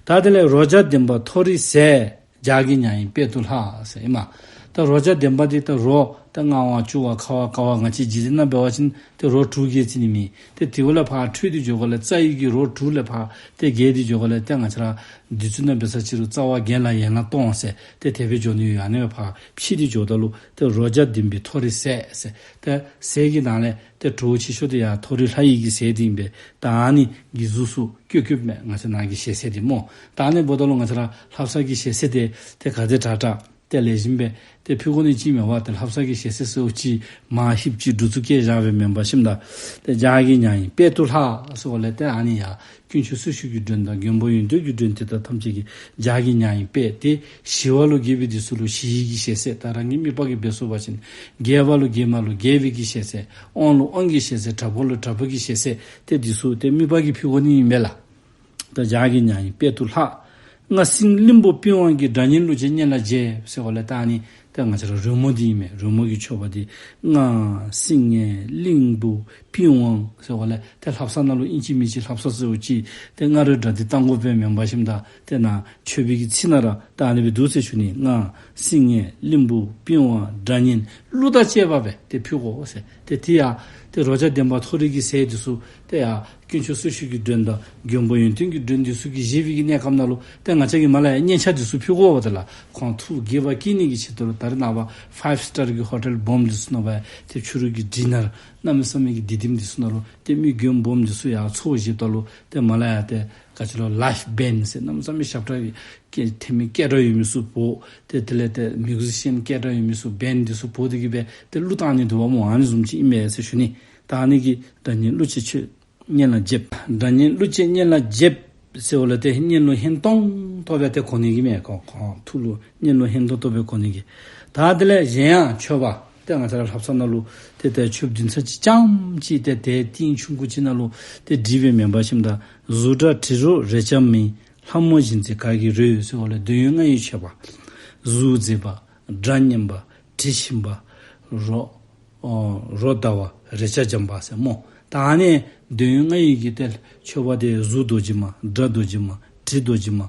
ད་དེ་ལས་རོ་བརྒྱ་ལྡན་པ་མཐོ་རིས་ཟས། ལྗགས་ཀྱི་མྱ་ངན་དཔལ་དུ་ལྷག་ཟེར་ཨིན་མས། ད་རོ་བརྒྱ་ལྡན་པ་འདི་ད་རོ་ད་ངག་དབང་བཅུ་པ་ཁ་བ་ཀ་བ་ང་བཅས་འཇིག་རྟེན་ནང་འབད་བ་ཅིན་ཏེ་རོ་དྲུག་བརྒལ་ཚུགས་ནི་མེད། ཏེ་དེ་བ་ལས་ཕར་འཕྲོས་ཏེ་འགྱོ་དགོཔ་ལས་རྩ་བའི་གི་རོ་དྲུག་ལས་ཕར་ཏེ་བརྒལ་ཏེ་འགྱོ་དགོཔ་ལས་ཏེ་ང་བཅས་ར་འདི་ཚུ་ནང་འབད་ས་ཅིག་རུང་རྩ་བ་བརྒྱད་ལ་ཡན་ལག་སྟོང་ཟེར་ཏེ་དེ་སྦེ་འགྱོ་ནི་ཡོད། ཨ་ནི་སྦེ་ཕར་ཕྱེ་སྟེ་འགྱོཝ་ད་ལུ་ཏེ་རོ་བརྒྱ་ལྡན་པའི་མཐོ་རིས་ཟས་ཟེར། ཏེ་ཟས་ཀྱི་ནང་ལས་ཏེ་གྲོགས་ཆེ་ཤོས་འདི་ཡང་མཐོ་རིས་ལྷ་ཡི་གི་ཟས་འདི་ཨིན་པས། ད་ཨ་ནི་གི་གཟུགས་སུ་བཀོད་བཀོདཔ་མས། ང་བཅས་ནཱ་གི་ཞལ་ཟས་འདི་སྨོ། ད་ཨ་ནི་འབདཝ་ད་ལུ་ང་བཅས་ར་ལྷ་བསངས་ཀྱི་ཞལ་ཟས་འདི་ཏེ་ག་དེ་དྲག་དྲག་ཏེ་ལེགས་ཤོམ་སྦེ་ཏེ་ཕུལ་དགོ་ནི་ཅིག་མས་པ། ཏེ་ལྷ་བསངས་ཀྱི་ཞལ་ཟས་ཟེརཝ་ཅིག་མར་ཧིབ་ཅིག་འབྲུ་ཚུ་བཀལ་བཞག་པའི་མེན་པར་ཞིནམ་ད་ཏེ་ལྗགས་ཀྱི་མྱ་ངན་དཔལ་དུ་ལྷག་ཟེརཝ་ལས་ཏེ་ཨ་ནི་ཡང་དཀོན་མཆོག་སྲི་ཞུ་གི་མགྲོན་དང་མགོན་པོ་ཡོན་ཏན་གྱི་མགྲོན་དེ་དག་ཐམས་ཅད་ཀྱི་ལྗགས་ཀྱི་མྱ་ངན་དཔལ་ཏེ་ཞི་བ་ལུ་དགྱེས་པའི་འདི་ཚུ་ལུ་ཞི་བའི་གི་ཞལ་ཟས། ད་རང་གི་དམིགས་པ་གིས་འབད་ཚུགས་པ་ཅིན་རྒྱས་པ་ལུ་རྒྱས་མ་ལུ་རྒྱས་པའི་གི་ཞལ་ཟས། དབང་ལུ་དབང་གི་ཞལ་ཟས། དྲག་པོ་ལུ་དྲག་པོ་གི་ཞལ་ཟས། ཏེ་འདི་ཚུ་ཏེ་དམིགས་པ་གིས་ཕུལ་དགོ་ནི་ཨིན་པས་ལགས། ད་ལྗགས་ཀྱི་མྱ་ངན་དཔལ་དུ་ལྷག། རྔ་སིལ་གླིང་བུ་པི་ཝང་གི། སྒྲ་སྙན་གླུ་ཅན་སྙན་ལ་འཇལ་ཟེརཝ་ལས་ད་ཨ་ནི་ད་ ད་ང་བཅས་ར་རོལ་མོ་འདི་ཨིན་མས། རོལ་མོ་གི་མཆོད་པ་འདི་རྔ་སིལ་སྙན་གླིང་བུ་པི་ཝང་ཟེར་བ་ལས་ཏེ་ལྷ་བསང་ནང་ལུ་ཨིན་ཅི་མིན་ཅི་ལྷ་བསང་ཟེརཝ་ཅིག་ཏེ་རྔ་རོལ་སྒྲ་འདི་བཏང་དགོ་པས་མེན་པ་ཞིནམ་ད་ཏེ་ནཱ་མཆོད་པའི་གི་ཚིག་ནང་ར་ད་ཨ་ནི་སྦེ་འདུག་ཟེར་ཞུ་ནི། རྔ་སིལ་སྙན་གླིང་བུ་པི་ཝང་སྒྲ་སྙན་གླུ་དང་བཅས་པ་སྦེ་ཏེ་ཕུལ་དགོ་ཟེར། ཏེ་དེ་ཡང་ཏེ་རོ་བརྒྱ་ལྡན་པ་མཐོ་རིས་ཀྱི་ཟས་འདི་ཚུ་ཏེ་ཡང་དཀོན་མཆོག་སྲི་ཞུ་གི་མགྲོན་དང་མགོན་པོ་ཡོན་ཏན་གྱི་མགྲོན་འདི་ཚུ་གིས་བཞེས་པའི་གི་གནས་སྐབས་ནང་ལུ་ཏེ་ང་བཅས་ཀྱིས་མར་ལས་ཡར་སྙན་ཆ་འདི་ཚུ་ཕུལ་དགོཔ་ད་ལགས། ཁོང་ཐུགས་དགྱེས་པ་སྐྱེ་ནི་གི་ཆེད་དུ་ལུ་ད་རེས་ནངས་པ་ཕའིབ་སི་ཊར་གྱི་ཧོ་ཊེལ་སྦོམ་འདི་ཚུ་ནང་སྦེ་ཏེ་ཕྱི་རུ་གི་ཌི་ནར་གནམ་མེད་ས་མེད་ཀྱི་སྡོད་ཁྲིམས་འདི་ཚུ་ནང་ལུ་ཏེ་མི་མགྱོནམ་སྦོམ་འདི་ཚུ་ཡར་ཚོགས་བཞེསཔ་ད་ལུ་ཏེ་མར་ལས་ཡར་ཏེ་ག་ཅི་ལོ་ལའིབ་བེནཌ་ཟེར་གནམ་མེད་ས་མེད་ཞབས་ཁྲ་གི་ཐེ་མི་སྐད་གྲགས་ཡོད་མི་ཚུ་འབོ། ཏེ་དེ་ལས་ཏེ་མིའུ་ཟི་ཤཱན་སྐད་གྲགས་ཡོད་མི་ཚུ་བེནཌ་འདི་ཚུ་འབོ་སྟེ་གིས་སྦེ་ཏེ་གླུ་བཏང་ནི་འདུག་པ་སྨོ། ཨ་ནི་བཟུམ་ཅིག་ཨིན་མས་ཟེར་ཞུ་ནི། ད་ཨ་ནི་གིས་སྒྲ་སྙན་གླུ་བཅས་མཆོད་སྙན་ལ་འཇེབས། སྒྲ་སྙན་གླུ་བཅས་སྙན་ལ་འཇེབས་ཟེར་བ་ལས་ཏེ་སྙན་ལུ་སྙན་ཏོང་ཏོ་སྦེ་ཏེ་གོ་ནི་གི་མས། ཁོང་ཁོང་ཐུགས་ལུ་སྙན་ལུ་སྙན་ཏོང་ཏོ་སྦེ་གོ་ནི་གི། ད་དེ་ལས་གཞན་ཡང་མཆོད་པ་ཏེ་ང་བཅས་ར་ལྷ་བསང་ནང་ལུ་ཏེ་ཏེ་མཆོད་བདུན་ཚར་གཅིག་རྐྱངམ་གཅིག་ཏེ་ཏེ་ཏིང་ཆུང་ཀུ་ཅིག་ནང་ལུ་ཏེ་སྒྲིག་པས་མེན་པ་ཞིནམ་ད་གཟུགས་སྒྲ་དྲི་རོ་རེག་བྱ་མིན། ལྷ་མོ་བཞིན་མཛེས་གར་གྱི་རོལ་ཟེར་བ་ལས་འདོད་ཡོན་ལྔ་ཡི་མཆོད་པ། གཟུགས་མཛེས་པ། སྒྲ་སྙན་པ། དྲི་ཞིམ་པ། རོ་ཨོ་རོ་བདའ་བ། རེག་བྱ་འཇམ་པ་ཟེར་སྨོ། ད་ཨ་ནི་འདོད་ཡོན་ལྔ་ཡི་གི་ཏེ་མཆོད་པ་དེ་གཟུགས་རྡོ་རྗེ་མ། སྒྲ་རྡོ་རྗེ་མ། དྲི་རྡོ་རྗེ་མ།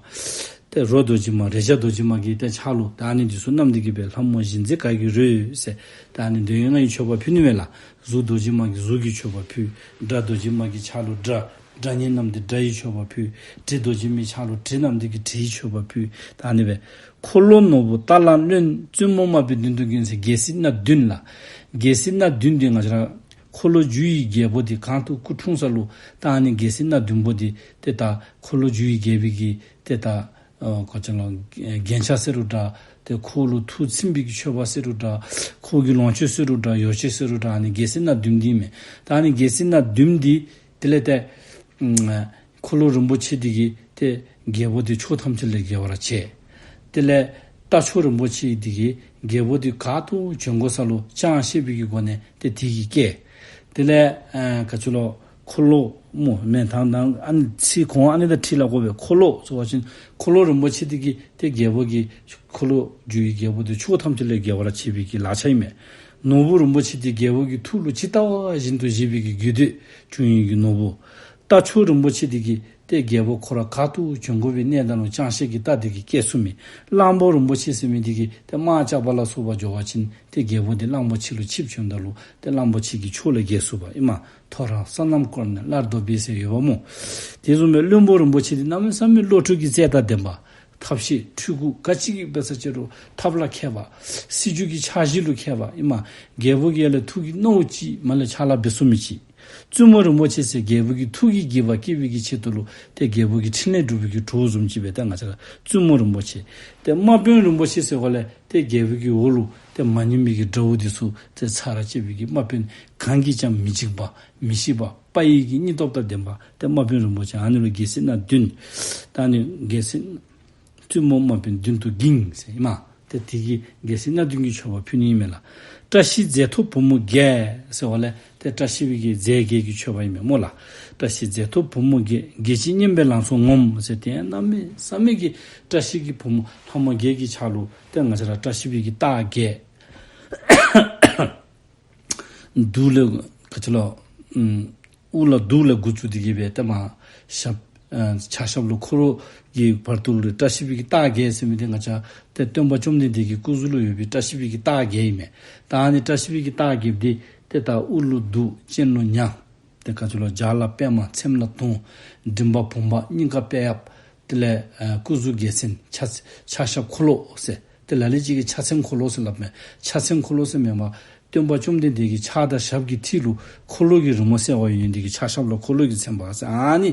ཏེ་རོ་རྡོ་རྗེ་མ། རེག་བྱ་རྡོ་རྗེ་མ་གི་ཏེ་ཕྱག་ལུ་ད་ཨ་ནི་འདི་ཚུ་བསྣམས་ཏེ་གིས་སྦེ་ལྷ་མོ་བཞིན་མཛེས་གར་གྱི་རོལ་ཟེར། ད་ཨ་ནི་འདོད་ཡོན་ལྔ་ཡི་མཆོད་པ་ཕུལ་ནི་མས་ལགས། གཟུགས་རྡོ་རྗེ་མ་གིས་གཟུགས་ཀྱི་མཆོད་པ་ཕུལ། སྒྲ་རྡོ་རྗེ་མ་གི་ཕྱག་ལུ་སྒྲ། སྒྲ་སྙན་བསྣམས་ཏེ་སྒྲ་ཡི་མཆོད་པ་ཕུལ། དྲི་རྡོ་རྗེ་མའི་ཕྱག་ལུ་དྲི་བསྣམས་ཏེ་གིས་དྲི་ཡི་མཆོད་པ་ཕུལ། ད་ཨ་ནི་སྦེ་འཁོར་ལོ་ནོར་བུ་རྟ་གླང་བློན། བཙུན་མོ་དམར་པོས་མདུན་དུ་བསྒྱིངས་ཟེར་རྒྱལ་སྲིད་སྣ་བདུན་ལགས། རྒྱལ་སྲིད་སྣ་བདུན་འདི་ང་བཅས་ར་འཁོར་ལོ་བསྒྱུར་བའི་རྒྱལ་པོ་འདི་གང་དུ་སྐུ་འཁྲུངས་ས་ལུ་ད་ཨ་ནི་རྒྱལ་སྲིད་སྣ་བདུན་པོ་འདི་ཏེ་ད་འཁོར་ལོ་བསྒྱུར་བའི་རྒྱལ་པོའི་གི་ཏེ་ད་ཨ་ག་ཅི་ལོ་རྒྱན་ཆ་ཟེར་རུང་འདྲ། ཏེ་ཁོ་ལུ་ཐུགས་ཚིམ་པའི་གི་མཆོད་པ་ཟེར་རུང་འདྲ། ཁོ་གི་ལོངས་སྤྱོད་ཟེར་རུང་འདྲ། ཡོ་བྱད་ཟེར་རུང་འདྲ། ཨ་ནི་རྒྱལ་སྲིད་སྣ་བདུན་འདི་མས། ད་ཨ་ནི་རྒྱལ་སྲིད་སྣ་བདུན་འདི་དེ་ལས་ཏེ་ཨམ་འཁོར་ལོ་རིན་པོ་ཆེ་འདི་གིས་ཏེ་རྒྱལ་པོ་འདི་ཕྱོགས་ཐམས་ཅད་ལས་རྒྱལ་བར་བྱས། དེ་ལས་རྟ་མཆོག་རིན་པོ་ཆེ་འདི་གིས་རྒྱལ་པོ་འདི་ག་ཏེ་བྱོན་དགོ་ས་ལུ་ཅང་ཤེས་པའི་གི་སྒོ་ནས་ཏེ་དེ་གིས་བསྐྱལ། དེ་ལས་ཨ་ག་ཅི་ལོ་འཁོར་ལོ་སྨོ། མེན་ད་ད་ཨ་ནི་ཚིག་གོང་ཨ་ནི་དང་འཁྲིལ་སླབ་དགོ་པས། འཁོར་ལོ་ཟེར་བ་ཅིན་འཁོར་ལོ་རིན་པོ་ཆེ་འདི་གིས་ཏེ་རྒྱལ་པོ་གི་འཁོར་ལོ་བསྒྱུར་བའི་རྒྱལ་པོ་འདི་ཕྱོགས་ཐམས་ཅད་ལས་རྒྱལ་བར་བྱེད་པའི་གི་ལག་ཆ་ཨིན་མས། ནོར་བུ་རིན་པོ་ཆེ་འདི་རྒྱལ་པོ་གི་ཐུགས་ལུ་ཇི་ལྟ་བ་བཞིན་དུ་བཞེས་པའི་གི་རྒྱུད་སྡེ་བྱུང་ཡོད་ཀྱི་ནོར་བུ། རྟ་མཆོག་རིན་པོ་ཆེ་འདི་གིས་ཏེ་རྒྱལ་པོ་ཁོ་ར་ག་ཏེ་བྱོན་དགོ་པའི་གནས་སྟངས་ལུ་ཅང་ཤེས་ཀྱི་རྟ་འདི་གིས་བསྐྱལ་ཚུགས་མི། གླང་པོ་རིན་པོ་ཆེ་ཟེར་མི་འདི་གིས་ཏེ་དམག་རྐྱབ་པ་ལ་སོགས་པ་འགྱོ་བ་ཅིན་ཏེ་རྒྱལ་པོ་འདི་གླང་པོ་ཆེ་ལུ་ཆིབས་བྱོནམ་ད་ལུ་ཏེ་གླང་པོ་ཆེ་གིས་ཕྱོགས་ལས་རྒྱལ་ཚུགས་པ་ཨིན་མས། ཐོ་རངས་ས་རྣམས་བསྐོར་ནས་སླར་ལྡོག་པའི་ཟེར་ཡོདཔ་སྨོ། དེ་བཟུམ་སྦེ་བློན་པོ་རིན་པོ་ཆེ་འདི་གནམ་མེད་ས་མེད་བློ་གྲོས་ཀྱི་རྩལ་དང་ལྡན་པ། ཐབས་ཤེས་འཕྲུལ་འཁོར་ག་ཅི་གི་འབད་ས་ཅི་རུང་ཐབས་ལ་མཁས་པ། སྲིད་བྱུས་ཀྱི་འཆར་གཞི་ལུ་མཁས་པ་ཨིན་མས། རྒྱལ་པོ་གི་ཡ་ལས་ཐུགས་ཀྱི་མནོཝ་ཅིག་མ་ལས་ཕྱག་ལཱ་འབད་ཚུགས་མི་ཅིག། བཙུན་མོ་རིན་པོ་ཆེ་ཟེར་རྒྱལ་པོ་གི་ཐུགས་ཀྱི་དགྱེས་པ་བསྐྱེད་པའི་གི་ཆེད་དུ་ལུ་ཏེ་རྒྱལ་པོ་གི་འཕྲིན་ལས་སྒྲུབ་པའི་གི་གྲོགས་བཟུམ་ཅིག་སྦེ་ཏེ་ང་བཅས་ར་བཙུན་མོ་རིན་པོ་ཆེ། ཏེ་དམག་དཔོན་རིན་པོ་ཆེ་ཟེར་བ་ལས་ཏེ་རྒྱལ་པོ་གི་འོག་ལུ་ཏེ་མ་ཉན་མི་གི་དགྲ་བོ་འདི་ཚུ་ཏེ་ཚར་ར་བཅད་པའི་གི་དམག་དཔོན་གང་གིས་ཀྱང་མི་འཇིགས་པ་མི་ཤིགས་པ་དཔའ་ཡི་གི་སྙིང་སྟོབས་དང་ལྡན་པ་ཏེ་དམག་དཔོན་རིན་པོ་ཆེ། ཨ་ནི་ལུ་རྒྱལ་སྲིད་སྣ་བདུན། ད་ཨ་ནི་རྒྱལ་སྲིད་བཙུན་མོ་དམར་པོས་མདུན་དུ་བསྒྱིངས་ཟེར་ཨིན་མས། ཏེ་དེ་གིས་རྒྱལ་སྲིད་སྣ་བདུན་གྱི་མཆོད་པ་ཕུལ་ནི་ཨིན་མས་ལགས། བཀྲ་ཤིས་རྫས་ཐོག་བུ་མོ་བརྒྱད་ཟེར་བ་ལས་ཏེ་བཀྲ་ཤིས་པའི་གི་རྫས་བརྒྱད་ཀྱི་མཆོད་པ་ཨིན་མས་སྨོ་ལགས། བཀྲ་ཤིས་རྫས་ཐོག་བུ་མོ་བརྒྱད། བརྒྱད་ཅིང་སྙན་པའི་ལང་ཚོ་ངོམས་ཟེར། ཏེ་གནམ་མེད་ས་མེད་ཀྱི་བཀྲ་ཤིས་ཀྱི་བུ་མོ་ལྷ་མོ་བརྒྱད་ཀྱི་ཕྱག་ལུ་ཏེ་ང་བཅས་ར་བཀྲ་ཤིས་པའི་གི་རྟགས་བརྒྱད། གདུགས་ལས་ག་ཅི་ལོ། ཨམ་དབུ་ལ་གདུགས་ལས་འགོ་བཙུགས་ཏེ་གིས་སྦེ་ཏེ་མར་ཞབས་ཨ་ཕྱག་ཞབས་ལུ་འཁོར་ལོ་གི་བར་དུ་ལུ་བཀྲ་ཤིས་པའི་གི་རྟགས་བརྒྱད་ཟེར་མི་འདི་ང་བཅས་ཏེ་སྟོན་པ་བཅོམ་ལྡན་འདས་ཀྱི་སྐུ་གཟུགས་ལུ་ཡོད་པའི་བཀྲ་ཤིས་པའི་གི་རྟགས་བརྒྱད་ཨིན་མས། ད་ཨ་ནི་བཀྲ་ཤིས་པའི་གི་རྟགས་བརྒྱད་འདི་ཏེ་ད་དབུ་ལུ་གདུགས། སྤྱན་ལུ་ཉ། ཏེ་ག་ཅི་ལོ། ལྗགས་ལ་པདྨ། ཚེམས་ལ་དུང་། མགྲིན་པ་བུམ་པ། སྙིང་ག་དཔལ་དབྱངས། དེ་ལས་ཨ་སྐུ་གཟུགས་རྒྱལ་མཚན། ཕྱག་ཕྱག་ཞབས་འཁོར་ལོ་ཟེར། ཏེ་ལ་ལུ་ཅིག་གིས་ཕྱག་མཚན་འཁོར་ལོ་ཟེར་སླབ་མས། ཕྱག་མཚན་འཁོར་ལོ་ཟེར་མེན་པར་སྟོན་པ་བཅོམ་ལྡན་འདས་ཀྱི་ཕྱག་དང་ཞབས་ཀྱི་མཐིལ་ལུ་འཁོར་ལོ་གི་རི་མོ་གསལ་བ་ཡོད་ནི་འདི་གིས་ཕྱག་ཞབས་ལུ་འཁོར་ལོ་གིས་མཚན་པ་ཟེར། ཨ་ནི་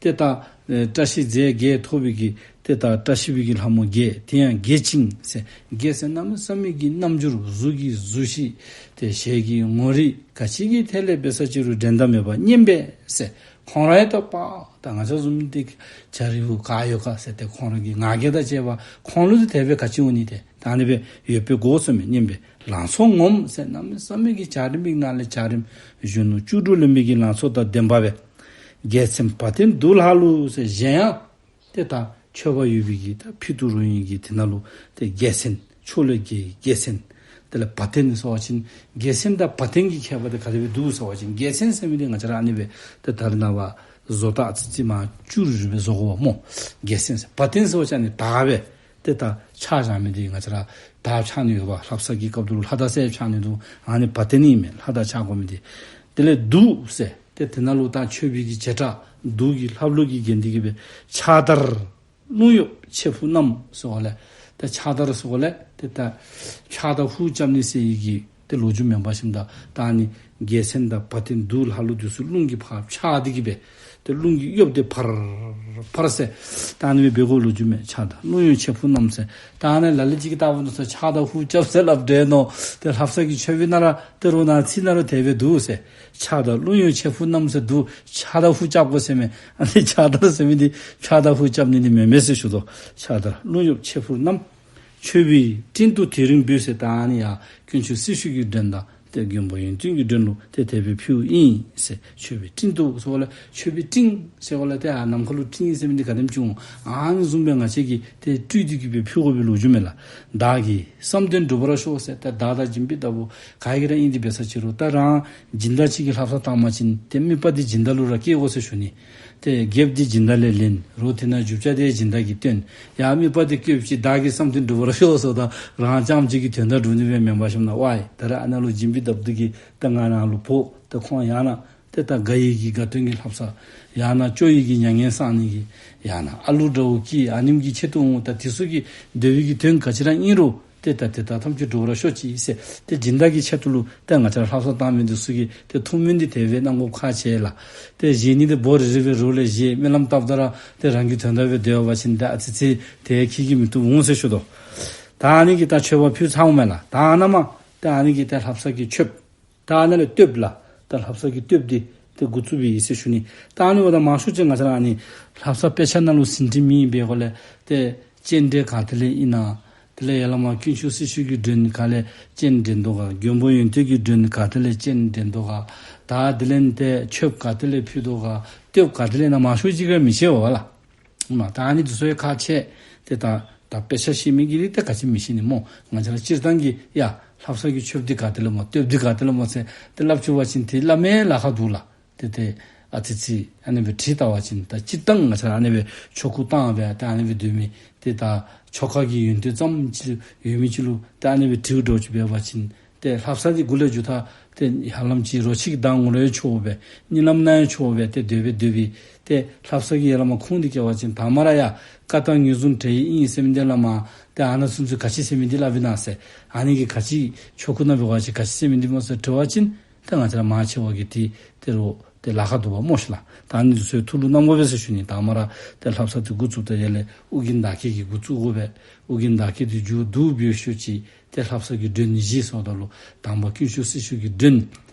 ཏེ་ད་ཨེ་བཀྲ་ཤིས་རྫས་བརྒྱད་ཐོགས་པའི་གི་ཏེ་ད་བཀྲ་ཤིས་པའི་གི་ལྷ་མོ་བརྒྱད། དེ་ཡང་བརྒྱད་ཅིང་ཟེར། བརྒྱད་ཟེར་གནམ་མེད་ས་མེད་ཀྱི་རྣམ་འགྱུར། གཟུགས་ཀྱི་གཟུགས་གཞི། ཏེ་ཞལ་གྱི་ངོ་རིས། ག་ཅི་གི་ཐད་ལས་འབད་ས་ཅི་རུང་འགྲན་ཟླ་མེད་པ་སྙན་པས་ཟེར། ཁོང་ར་ཡང་ད་པ་ད་ང་བཅས་བཟུམ་འདི་བྱ་རི་བོ་ག་ཡོད་ག་ཟེར་ཏེ་ཁོང་ར་གི་ང་རྒྱལ་དང་བཅས་པ་ཁོང་ལུ་ཏེ་དེ་སྦེ་ག་ཅི་འོང་ནི། ཏེ་ད་ཨ་ནི་སྦེ་ཡོད་པའི་སྒོ་ཟེར་མི་སྙན་པའི་ལང་ཚོ་ངོམས་ཟེར། གནམ་མེད་ས་མེད་ཀྱི་འཇའ་རིསམོ་གི་ནང་ལས་འཇའ་རིསམོ་བཞུགས་ནུག། བཅུ་དྲུག་ལོན་པའི་གི་ལང་ཚོ་དང་ལྡན་པ་སྦེ། རྒྱལ་མཚན་བ་དན་གདུགས་ལྷག་ལུ་ཟེར། གཞན་ཡང་ཏེ་ད་མཆོད་པ་ཡོད་པའི་གི་ད་ཕུད་དུ་རུང་བའི་གི་དེ་ནང་ལུ་ཏེ་རྒྱལ་མཚན། ཕྱོགས་ལས་རྒྱལ་རྒྱལ་མཚན། དེ་ལས་བ་དན་ཟེར་བ་ཅིན་རྒྱལ་མཚན་དང་བ་དན་གྱི་ཁྱད་པར་དེ་ག་དེ་སྦེ་འདུག་ཟེར་བ་ཅིན་རྒྱལ་མཚན་ཟེར་མི་དེ་ང་བཅས་ར་ཨ་ནི་སྦེ་ཏེ་ད་རེས་ནངས་པ་བཟོ་ལྟ་ཨ་ཙི་ཙི་མར་བསྒྱུར་བསྒྱུར་སྦེ་བཟོ་དགོ་པས་སྨོ། རྒྱལ་མཚན་ཟེར། བ་དན་ཟེར་བ་ཅིན་ཨ་ནི་དར་སྦེ་ཏེ་ད་ཕྱག་བཞག་མི་དེ་ང་བཅས་ར་དར་ཕྱག་ནི་ཡོདཔ། ལྷ་བསངས་ཀྱི་སྐབས་སུ་ལུ་ལྷ་དར་ཟེར་ཕྱག་ནི་འདུག། ཨ་ནི་བ་དན་ཨིན་མས། ལྷ་དར་ཕྱག་དགོ་མི་དེ། དེ་ལས་གདུགས་ཟེར། ཏེ་དེ་ནང་ལུ་ད་མཆོད་པའི་གི་བྱེ་བྲག་གདུགས་ཀྱི་ལྷབ་ལྷུབ་ཀྱི་གྱེན་དེ་གིས་སྦེ་ཕྱག་དར་རླུང་གཡོབ་ཆེ་ཕུག་བསྣམས་ཟེར་བ་ལས། ཏེ་ཕྱག་དར་ཟེར་བ་ལས་ཏེ་ད་ཕྱག་དང་ཧུབ་རྐྱབ་ནི་ཟེར་བའི་གི་ཏེ་ལོ་རྒྱུས་མེན་པ་ཞིནམ་ད་ད་ཨ་ནི་རྒྱལ་མཚན་དང་བ་དན་གདུགས་ལྷབ་ལྷུབ་དེ་ཚུ་རླུང་གིས་ཕར་ཕྱག་དེ་གིས་སྦེ་ཏེ་རླུང་གིས་གཡོབ་སྟེ་ཕར་ཕར་ཟེར་ད་ཨ་ནི་སྦེ་འབད་དགོ་ལོ་རྒྱུས་མས། ཕྱག་དར་རླུང་གཡོབ་ཆེ་ཕུག་བསྣམས་ཟེར། ད་ཨ་ནི་ལ་ལུ་ཅིག་གིས་ལྟ་བུ་འདུག་ཟེར་ཕྱག་དང་ཧུབ་རྐྱབ་ཟེར་སླབ་དེས་མནོ། ཏེ་ལྷ་བསངས་ཀྱི་མཆོད་པའི་ནང་ར་ཏེ་རོགས་ནང་ཚིག་ནང་ར་དེ་སྦེ་འདུག་ཟེར། ཕྱག་དར་རླུང་གཡོབ་ཆེ་ཕུག་བསྣམས་ཟེར་འདུག། ཕྱག་དང་ཧུབ་རྐྱབ་དགོ་ཟེར་མས། ཨ་ནི་ཕྱག་དར་ཟེར་མི་འདི་ཕྱག་དང་ཧུབ་རྐྱབ་ནི་འདི་མེན་མས་ཟེར་ཞུ་དོ། ཕྱག་དར་རླུང་གཡོབ་ཆེ་ཕུག་བསྣམས། མཆོད་པའི་སྤྲིན་དུ་དེ་རིང་འབུལ་ཟེར། ད་ཨ་ནི་ཡང་དཀོན་མཆོག་སྲི་ཞུ་གི་མགྲོན་དང་ཏེ་མགོན་པོ་ཡོན་ཏན་གྱི་མགྲོན་ལུ་ཏེ་དེ་སྦེ་ཕུལཝ་ཨིན་ཟེར། མཆོད་པའི་སྤྲིན་དུ་ཟེར་བ་ལས་མཆོད་པའི་སྤྲིན་ཟེར་བ་ལས་ཏེ་ཨ་ནམ་མཁའ་ལུ་སྤྲིན་ཟེར་མི་འདི་ག་དེམ་ཅིག་འོང་། ཨ་ནི་བཟུམ་སྦེ་ང་བཅས་ཀྱིས་ཏེ་སྤྲུལ་ཏེ་གིས་སྦེ་ཕུལ་དགོ་པའི་ལོ་རྒྱུས་མས་ལགས། བདག་གི་བསམ་དོན་འགྲུབ་པར་ཤོག་ཟེར། ཏེ་བདག་དང་སྦྱིན་པའི་བདག་པོ་ག་གིས་ར་ཨིན་ཏེ་འབད་ས་ཅི་རུང་ད་རང་སྦྱིན་བདག་ཅིག་གིས་ལྷ་བསངས་བཏང་པ་ཅིན་ཏེ་དམིགས་པ་འདི་སྦྱིན་བདག་ལུ་ར་བསྐྱེད་དགོ་ཟེར་ཞུ་ནི། ཏེ་དགེ་བ་འདི་སྦྱིན་བདག་ལས་ལེན། རོགས་དེ་ནང་རྒྱུ་ཆ་འདི་སྦྱིན་བདག་གིས་བཏོན། ཡང་དམིགས་པ་འདི་བསྐྱེད་ཅིག་བདག་གི་བསམ་དོན་འགྲུབ་པར་ཤོག་ཟེརཝ་ད་རང་རྐྱངམ་གཅིག་གི་དོན་དག་སྒྲུབ་ནི་སྦེ་མེན་པ་ཞིནམ་ན་ཝའི་ད་རེས་ཨ་ནཱ་ལུ་སྦྱིན་པའི་བདག་པོ་འདི་གིས་ད་ང་རང་ལུ་འབོ། ད་ཁོང་ཡང་ན་ཏེ་ད་དགའ་བའི་གི་དགའ་སྟོན་གྱི་ལྷ་བསངས། ཡང་ན་སྐྱོ་བའི་གི་མྱ་ངན་སངས་ནི་གི། ཡང་ན་ཨ་ལུ་འདྲཝ་སྐྱེས་ཨ་ནེམ་གྱི་ཆེད་དུ་འོང་། ད་དེ་ཚུ་གི་འདོད་པའི་གི་དོན་ག་ཅི་ར་ཨིན་རུང་ཏེ་ད་དེ་དག་ཐམས་ཅད་འགྲུབ་པར་ཤོག་ཅིག་ཟེར། ཏེ་སྦྱིན་བདག་གི་ཆེད་དུ་ལུ་ཏེ་ང་བཅས་ར་ལྷ་བསངས་བཏང་མི་འདི་ཚུ་གིས་ཏེ་ཐུགས་སྨོན་འདི་དེ་སྦེ་གནང་དགོཔ་ཁག་ཆེ་ལགས། ཏེ་བཞེས་ནི་འདི་འབོ་རི་རི་སྦེ་རོགས་ལས་བཞེས། སྨོན་ལམ་བཏབ་ད་ར་ཏེ་རང་གི་དོན་དག་སྦེ་སྡོད་པ་ཅིན་ཏེ་ཨ་ཙི་ཅིག་ཏེ་ཁྱད་ཀྱིས་མི་བཏུབ་འོང་ཟེར་ཞུ་དོ། ད་ཨ་ནི་གི་ད་མཆོད་པ་ཕུལ་ཚརཝ་མས་ལགས། ད་ཨ་ནཱ་མར་ད་ཨ་ནི་གི་ད་ལྷ་བསངས་ཀྱི་མཆོདཔ། ད་ཨ་ནཱ་ལས་བསྟོདཔ་ལགས། ད་ལྷ་བསངས་ཀྱི་བསྟོདཔ་འདི་ཏེ་འགོ་བཙུགས་པའི་ཨིན་ཟེར་ཞུ་ནི། ད་ཨ་ནི་འབདཝ་ད་མང་ཤོས་ཅིག་ང་བཅས་ར་ཨ་ནི་ལྷ་བསངས་དཔེ་ཆ་ནང་ལུ་ཟིན་བྲིས་མེད་པའི་སྒོ་ལས་ཏེ་སྤྱན་འདྲེན་ག་ཏེ་ལས་ཨིན་ན། དེ་ལས་ཡར་ལས་མར་དཀོན་མཆོག་སྲི་ཞུ་གི་མགྲོན་ག་ལས་སྤྱན་འདྲེན་དོ་ག། མགོན་པོ་ཡོན་ཏན་གྱི་མགྲོན་ག་ཏེ་ལས་སྤྱན་འདྲེན་དོ་ག། ད་དེ་ལས་ཏེ་མཆོདཔ་ག་ཏེ་ལས་ཕུལ་དོ་ག། བསྟོདཔ་ག་ཏེ་ལས་ཨིན་ན་མང་ཤོས་ཅིག་གིས་མི་ཤེས་པས་ལགས། མ་ད་ཨ་ནི་འདི་ཚུ་ཡང་ཁག་ཆེ། ཏེ་ད་ད་དཔེ་ཆ་ཤེས་མི་གིས་ཏེ་ག་ཅི་མི་ཤེས་ནི་སྨོ། ང་བཅས་ར་སྤྱིར་བཏང་གི་ཡ་ལྷ་བསངས་ཀྱི་མཆོདཔ་འདི་ག་ཏེ་ལས་སྨོ་བསྟོདཔ་འདི་ག་ཏེ་ལས་སྨོ་ཟེར་ཏེ་སླབ་བཅུག་པ་ཅིན་ཏེ་སླབ་མི་ལཱ་ཁག་འདུག་ལགས། ཏེ་ཏེ་ཨ་ཙི་ཅིག་ཨ་ནི་སྦེ་དྲིས་བལྟ་བ་ཅིན་ད་སྤྱིར་བཏང་ང་བཅས་ར་ཨ་ནི་སྦེ་ཆོ་ག་བཏང་སྦེ་ད་ཨ་ནི་སྦེ་སྡོད་མི་ཏེ་ད་ཆོ་ག་གི་ཡོན་ཏན་ཙམ་ཅིག་ཡོད་མི་ཅིག་ལུ་ད་ཨ་ནི་སྦེ་དྲིཝ་འདྲཝ་ཅིག་འབད་བ་ཅིན་ཏེ་ལྷ་བསངས་འདི་འགོ་ལས་མཇུག་མཐའ་ཏེ་ཧ་ལམ་ཅིག་རོ་ཁྱི་གི་གདངས་ངོ་ལུ་ཡང་ཆོག་པས། གཉིད་ལམ་ནང་ཡང་ཆོག་པས། ཏེ་སྡོད་པས་སྡོད་པས། ཏེ་ལྷ་བསངས་ཀྱི་ཡར་ལས་མར་ཁུངས་འདི་བཀལ་བ་ཅིན་དང་པ་ར་ཡ་བཀའ་དང་ངེས་འབྱུང་འདྲ་ཡི་ཨིན་ཟེར་མི་འདི་ལས་མར་ཏེ་ཨ་ནཱ་ཚུན་ཚོད་ག་ཅི་ཟེར་མི་འདི་སླབ་ཨིན་ན་ཟེར། ཨ་ནི་གི་ག་ཅི་ཆོ་ག་ནང་འབད་བ་ཅིན་ག་ཅི་ཟེར་མི་འདི་སྨོ་ཟེར་དྲི་བ་ཅིན་ཏེ་ང་བཅས་ར་མང་ཆེ་བ་གིས་ཏེ་ཏེ་རོགས་ཏེ་ལཱ་ཁག་འདུག་པ་སྨོ་ཤི་ལགས། ད་ཨ་ནི་ཚུ་ཐུགས་ལུ་བསྣམ་དགོ་པས་ཟེར་ཞུ་ནི། དང་པ་ར་ཏེ་ལྷ་བསངས་འདི་འགོ་བཙུགས་ད་ཡར་ལས་ཨོ་རྒྱན་བདག་བསྐྱེད་ཀྱིས་འགོ་བཙུགས་དགོ་པས། ཨོ་རྒྱན་བདག་བསྐྱེད་འདི་མཇུག་བསྡུ་བའི་ཤུལ་ཅིག་ཏེ་ལྷ་བསངས་ཀྱི་མགྲོན་བཞི་ཟེརཝ་ད་ལུ་དང་པ་དཀོན་མཆོག་སྲི་ཞུ་གི་མགྲོན།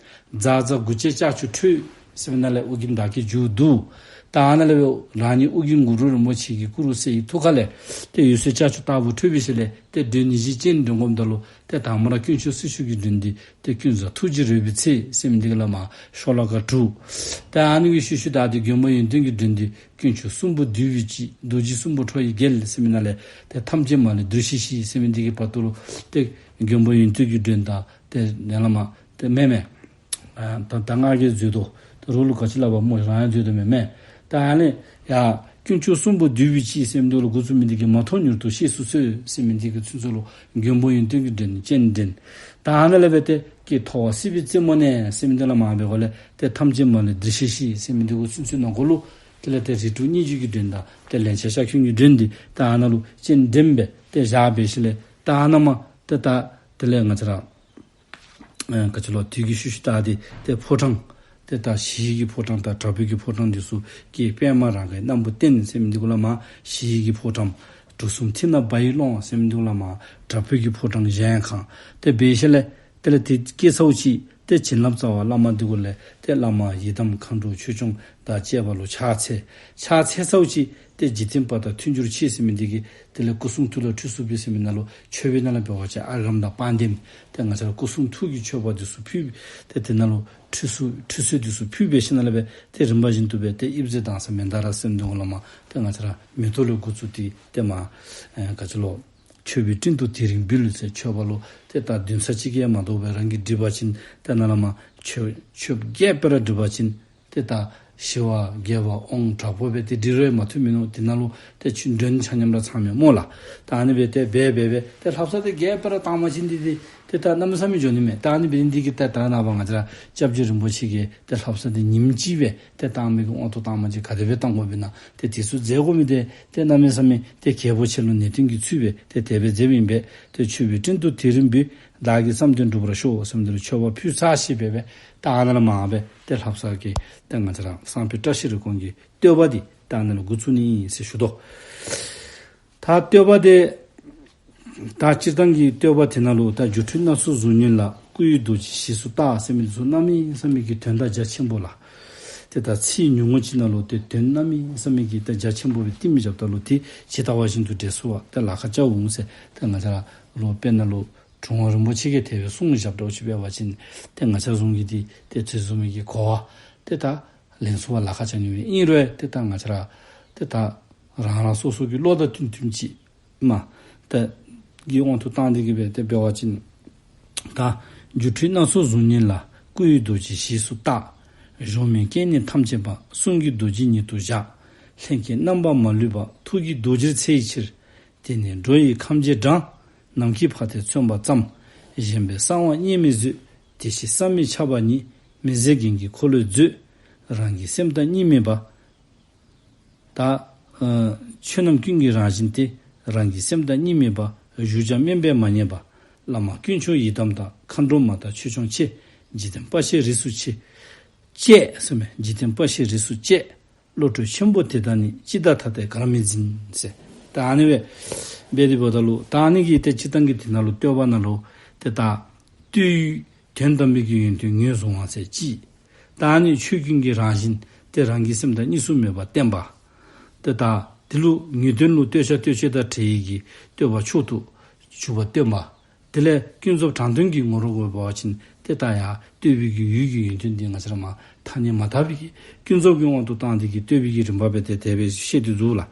ཛཿཛ་གུ་ཅེ་ལྕགས་ཀྱུ་འཕྲོས་ཟེར་མི་ནང་ལས་ཨོ་རྒྱན་བདག་བསྐྱེད་མཇུག་བསྡུ། ད་ཨ་ནཱ་ལས་འབད་རང་ཉིད་ཨོ་རྒྱན་གུ་རུ་རིན་པོ་ཆེ་གི་སྐུ་རུ་གསལ་བའི་ཐུགས་ཀ་ལས་ཏེ་འོད་ཟེར་ལྕགས་ཀྱུ་ལྟ་བུ་འཕྲོས་པའི་ཤུལ་ལས་ཏེ་མགྲོན་བཞི་སྤྱན་འདྲེན་སྒོམ་ད་ལུ་ཏེ་དང་པ་ར་དཀོན་མཆོག་སྲི་ཞུ་གི་མགྲོན་འདི་ཏེ་ཀུན་བཟང་ཐུགས་རྗེ་རོལ་པའི་ཚེ་ཟེར་མི་འདི་གི་ལས་མར་ཤོ་ལོ་ཀ་དྲུག། ཏེ་ཨ་ནི་གི་ཤུལ་ཤུལ་བདའ་སྟེ་མགོན་པོ་ཡོན་ཏན་གྱི་མགྲོན་འདི་དཀོན་མཆོག་གསུམ་པོ་འདུས་པའི་དཀྱིལ། རྡོ་རྗེ་གསུམ་པོ་ཁྲོ་བོའི་རྒྱལ་ཟེར་མི་ནང་ལས་ཏེ་ཐམས་ཅད་མ་ལུས་འདུ་ཤེས་ཞི་ཟེར་མི་འདི་གི་བར་དུ་ལུ་ཏེ་མགོན་པོ་ཡོན་ཏན་གྱི་མགྲོན་དང་ཏེ་ཡར་ལས་མར་ཏེ་མེན་མེན། ཨ་ད་ད་ང་གིས་འཛོལ་དོ། ད་རོགས་ལུ་ག་ཅི་སླབ་པ་སྨོ། རང་ཡང་འཛོལ་དོ་མེན་མེན། ད་ཨ་ནི་ཡ་དཀོན་མཆོག་གསུམ་པོ་འདུས་པའི་དཀྱིལ་ཟེར་མི་འདི་ལུ་འགོ་བཙུགས་མི་འདི་གིས་མ་ཐོགས་མྱུར་དུ་གཤེགས་སུ་གསོལ་ཟེར་མི་འདི་གི་ཚུན་ཚོད་ལུ་མགོན་པོ་ཡོན་ཏན་གྱི་མགྲོན་སྤྱན་འདྲེན། ད་ཨ་ནཱ་ལས་འབད་ཏེ་ཀྱེ་ཐོབ་པ་སྲིད་པའི་རྩེ་མོ་ནས་ཟེར་མི་འདི་ལས་མར་འབད་དགོ་ལས་ཏེ་ཐམས་ཅད་མ་ལུས་འདུ་ཤེས་ཞི་ཟེར་མི་འདི་གི་ཚུན་ཚོད་ནང་འཁོད་ལུ་དེ་ལས་ཏེ་རིགས་དྲུག་སྙན་བརྒྱུད་ཀྱི་མགྲོན་དང་ཏེ་ལན་ཆགས་ཤཱཀྱ་ཐུན་གྱི་མགྲོན་འདི་ད་ཨ་ནཱ་ལུ་སྤྱན་འདྲེན་སྦེ་ཏེ་བཞག་པའི་ཤུལ་ལས་ད་ཨ་ནཱ་མར་ཏེ་ད་དེ་ལས་ང་བཅས་ར་ཨ་ག་ཅི་ལོ་དུས་ཀྱི་ཤུལ་ཤུལ་བདའ་སྟེ་ཏེ་ཕོ་བྲང་ཏེ་ད་ཞི་བའི་གི་ཕོ་བྲང་དང་དྲག་པོའི་གི་ཕོ་བྲང་འདི་ཚུ་ཀྱེ་པདྨ་རཱ་གའི་སྣམ་བུ་བསྟན་ཟེར་མི་འདི་གུ་ལས་མར་ཞི་བའི་གི་ཕོ་བྲང་། གྲུ་གསུམ་མཐིང་ནག་འབར་བའི་ཀློང་ཟེར་མི་འདི་གུ་ལས་མར་དྲག་པོའི་གི་ཕོ་བྲང་གཞལ་ཡས་ཁང་། ཏེ་འབད་ཞིནམ་ལས་དེ་ལས་ཏེ་སྐྱེ་ཚརཝ་ཅིག་ཏེ་བྱིན་རླབས་རྩ་བ་བླ་མ་འདི་གུ་ལས་ཏེ་བླ་མ་ཡི་དམ་མཁའ་འགྲོ་ཆོས་སྐྱོང་དང་བཅས་པ་ལུ་ཕྱག་འཚལ། ཕྱག་འཚལ་ཚརཝ་ཅིག་ཏེ་འཇིག་རྟེན་པ་དང་མཐུན་འགྱུར་ཆེད་ཟེར་མི་འདི་གིས་དེ་ལས་སྐུ་གསུང་ཐུགས་ལ་ཁྲུས་གསོལ་ཕུལ་ཟེར་མི་ནང་ལུ་མཆོད་པའི་ནང་ལས་འབད་བ་ཅིན་ཨརྒྷཾ་དང་པཱདྱཾ། ཏེ་ང་བཅས་ར་སྐུ་གསུང་ཐུགས་ཀྱི་མཆོད་པ་འདི་ཚུ་ཕུལ། ཏེ་དེ་ནང་ལུ་ཁྲུས་གསོལ་ཁྲུས་གསོལ་འདི་ཚུ་ཕུལ་འབད་ཞིནམ་ལས་འབད་ཏེ་རིམ་པ་བཞིན་དུ་འབད་ཏེ་དབྱིབས་མཛེས་མདངས་གསལ་མནྡ་ར་ཟེར་མི་འདི་གུ་ལས་མར་ཏེ་ང་བཅས་ར་མེ་ཏོག་ལས་འགོ་བཙུགས་ཏེ་ཏེ་མར་ཨ་ག་ཅི་ལོ་ མཆོད་པའི་སྤྲིན་དུ་དེ་རིང་འབུལ་ཟེར། མཆོད་པ་ལུ་ཏེ་ད་འདུན་ས་ཅིག་གིས་མ་དོ་བར་རང་གིས་སྒྲིག་པ་ཅིན་ཏེ་ནཱ་ལས་མར་མཆོད་མཆོདཔ་རྒྱས་པར་སྒྲིག་པ་ཅིན་ཏེ་ད་ཞི་བ་རྒྱས་པ་དབང་དྲག་པོ་སྦེ་ཏེ་སྒྲིག་རུང་མ་བཏུབ་མིན་ནུག། དེ་ནང་ལུ་ཏེ་ཆུ་མགྲོན་ཆ་མཉམ་ར་ཚང་མས་སྨོ་ལགས། ད་ཨ་ནི་སྦེ་ཏེ་འབད་འབད་འབད་ཏེ་ལྷ་བསངས་དེ་རྒྱས་པར་བཏང་པ་ཅིན་འདི་འདི་ཏེ་ད་གནམ་མེད་ས་མེད་འགྱོ་ནི་མས། ད་ཨ་ནི་འབད་ནི་འདི་གིས་ཏེ་ད་ནངས་པ་ང་བཅས་ར་སྐྱབས་རྗེ་རིན་པོ་ཆེ་གིས་ཏེ་ལྷ་བསངས་དེ་ཉིནམ་གཅིག་སྦེ་ཏེ་བཏང་མི་གི་དབང་དུ་བཏང་པ་ཅིན་ག་དེ་སྦེ་བཏང་དགོཔ་ཨིན་ན། ཏེ་དེ་ཚུ་མཛད་དགོ་མི་དེ་ཏེ་གནམ་མེད་ས་མེད་ཏེ་གལ་པོ་ཆེ་ལོ། གནད་དོན་གྱི་ཚུལ་སྦེ་ཏེ་དེ་སྦེ་མཛདཔ་ཨིན་པས། ཏེ་མཆོད་པའི་སྤྲིན་དུ་དེ་རིང་འབུལ། བདག་གི་བསམ་དོན་འགྲུབ་པར་ཤོག་ཟེར་མི་འདི་ལུ་མཆོད་པ་ཕུལ་ཚར་ཞིནམ་སྦེ་སྦེ་ད་ཨ་ནཱ་ལས་མར་སྦེ་ཏེ་ལྷ་བསངས་ཀྱི་ཏེ་ང་བཅས་ར་བསངས་ཕུད་བཀྲ་ཤིས་རེ་སྐོང་གི་བསྟོད་པ་འདི་ད་ཨ་ནཱ་ལས་འགོ་བཙུགས་ནི་ཨིན་ཟེར་ཞུ་དོ། ད་བསྟོད་པ་དེ་ད་སྤྱིར་བཏང་གི་བསྟོད་པ་དེ་ནང་ལུ་ད་སྒྱུ་འཕྲུལ་སྣ་ཚོགས་གཟུགས་བརྙན་ལ། སྐུ་ཡི་རྡོ་རྗེ་ཞེས་སུ་བཏགས་ཟེར་མི་ཚུ་གནམ་མེད་ས་མེད་ཀྱི་དོན་དག་རྒྱ་ཆེན་པོ་ལགས། ཏེ་ད་ཚིག་ཉུང་ངུ་ཅིག་ནང་ལུ་ཏེ་དོན་གནམ་མེད་ས་མེད་ཀྱི་ད་རྒྱ་ཆེན་པོ་སྦེ་བསྟན་མི་རྐྱབ་ད་ལུ་ཏེ་ཇི་ལྟ་བ་བཞིན་དུ་འགྲེལ་ཚུགས་པར་ཏེ་ལཱ་ཁག་རྐྱབ་འོང་ཟེར། ཏེ་ང་བཅས་ར་ལུ་དཔེར་ན་ལུ་གྲུབ་དབང་རིན་པོ་ཆེ་གིས་དེ་སྦེ་གསུངས་བཞགཔ་འདྲཝ་ཅིག་འབད་བ་ཅིན་ཏེ་ང་བཅས་བཟུམ་གྱིས་ཏེ་ཏེ་དེ་བཟུམ་མའི་གི་གོ་བ་ཏེ་ད་ལེན་ཚུགས་པར་ལཱ་ཁག་རྐྱབ་ནི་མས། ཨིན་རུང་ཏེ་ད་ང་བཅས་ར་ཏེ་ད་རང་རང་སོ་སོ་གི་བློ་དང་བསྟུན་བསྟུན་ཅིག་མ་ད་གི་དབང་དུ་བཏང་སྟེ་གི་སྦེ་ཏེ་འབད་བ་ཅིན་ད་སྒྱུ་འཕྲུལ་སྣ་ཚོགས་གཟུགས་བརྙན་ལ། སྐུ་ཡི་རྡོ་རྗེ་ཞེས་སུ་བཏགས། གཞོམ་མེད་སྐད་ནི་ཐམས་ཅད་པ། གསུང་གི་རྡོ་རྗེ་ཉིད་དུ་བཞག། ལྷན་སྐྱེས་རྣམ་པ་མ་ལུས་པ། ཐུགས་ཀྱི་རྡོ་རྗེར་འཚལ་བའི་ཕྱིར། དེ་ནས་འགྲོ་ཡི་ཁམས་རྗེས་འབྲང་། ནམ་མཁའི་ཕ་མཐས་མཚོན་པ་ཙམ། བཞེངས་པའི་གསང་བ་བརྙེས་མའི་མཛོད། དེ་ཕྱིར་བསམ་མི་ཁྱབ་པ་ཉིད། མི་ཟད་རྒྱན་གྱི་འཁོར་ལོས་མཛོད། རང་གི་སེམས་དང་གཉིས་མེད་པ། ད་ཨ་ཆོས་རྣམས་ཀུན་གྱི་རང་བཞིན་ཏེ། རང་གི་སེམས་དང་གཉིས་མེད་པ། བཞུགས་ཀྱང་དམན་པས་མ་རྙེད་པ། བླ་མ་དཀོན་མཆོག་ཡི་དམ་དང་། མཁའ་འགྲོ་མ་དང་ཆོས་སྐྱོང་ཆེ། འཇིག་རྟེན་པ་ཞེས་རིས་སུ་ཆེ། བཅས་ཟེར་མས། འཇིག་རྟེན་པ་ཞེས་རིས་སུ་བཅས། བློ་གྲོས་ཆེན་པོ་དེ་དག་ནི། ཅི་ལྟར་ཐ་དད་གར་མི་འཛིན་ཟེར། ད་ཨ་ནི་སྦེ་འབད་དེ་འབདཝ་ད་ལུ་ད་ཨ་ནི་གི་ཏེ་སྤྱིར་བཏང་གི་དེ་ནང་ལུ་བསྟོད་པ་ནང་ལུ་ཏེ་ད་བསྟོད་ཡུལ་དོན་དམ་པའི་གི་ཡོན་ཏན་ངོས་བཟུང་བ་ཟེར་ཅིག། ད་ཨ་ནི་ཆོས་ཀུན་གྱི་རང་བཞིན་ཏེ་རང་གི་སེམས་དང་གཉིས་སུ་མེད་པར་བསྟན་པ། ཏེ་ད་དེ་ལུ་ངེས་དོན་ལུ་བསྟོད་བྱ་བསྟོད་བྱེད་དང་བྲལ་བའི་གི་བསྟོད་པ་མཆོག་ཏུ་གྱུར་པ་བསྟན་པ། དེ་ལས་ཀུན་རྫོབ་དྲང་དོན་གྱི་ངོ་བོར་འགོད་པ་ཅིན་ཏེ་ད་ཡང་བསྟོད་པའི་གི་ཡུལ་གྱི་ཡོན་ཏན་འདི་ང་བཅས་ར་མ་ཐ་སྙད་མ་དག་པའི་གི་ཀུན་རྫོབ་ཀྱི་དབང་དུ་བཏང་སྟེ་གི་བསྟོད་པའི་གི་རིམ་པ་སྦེ་ཏེ་དེ་སྦེ་བཤད་དེ་འདུག་ལགས།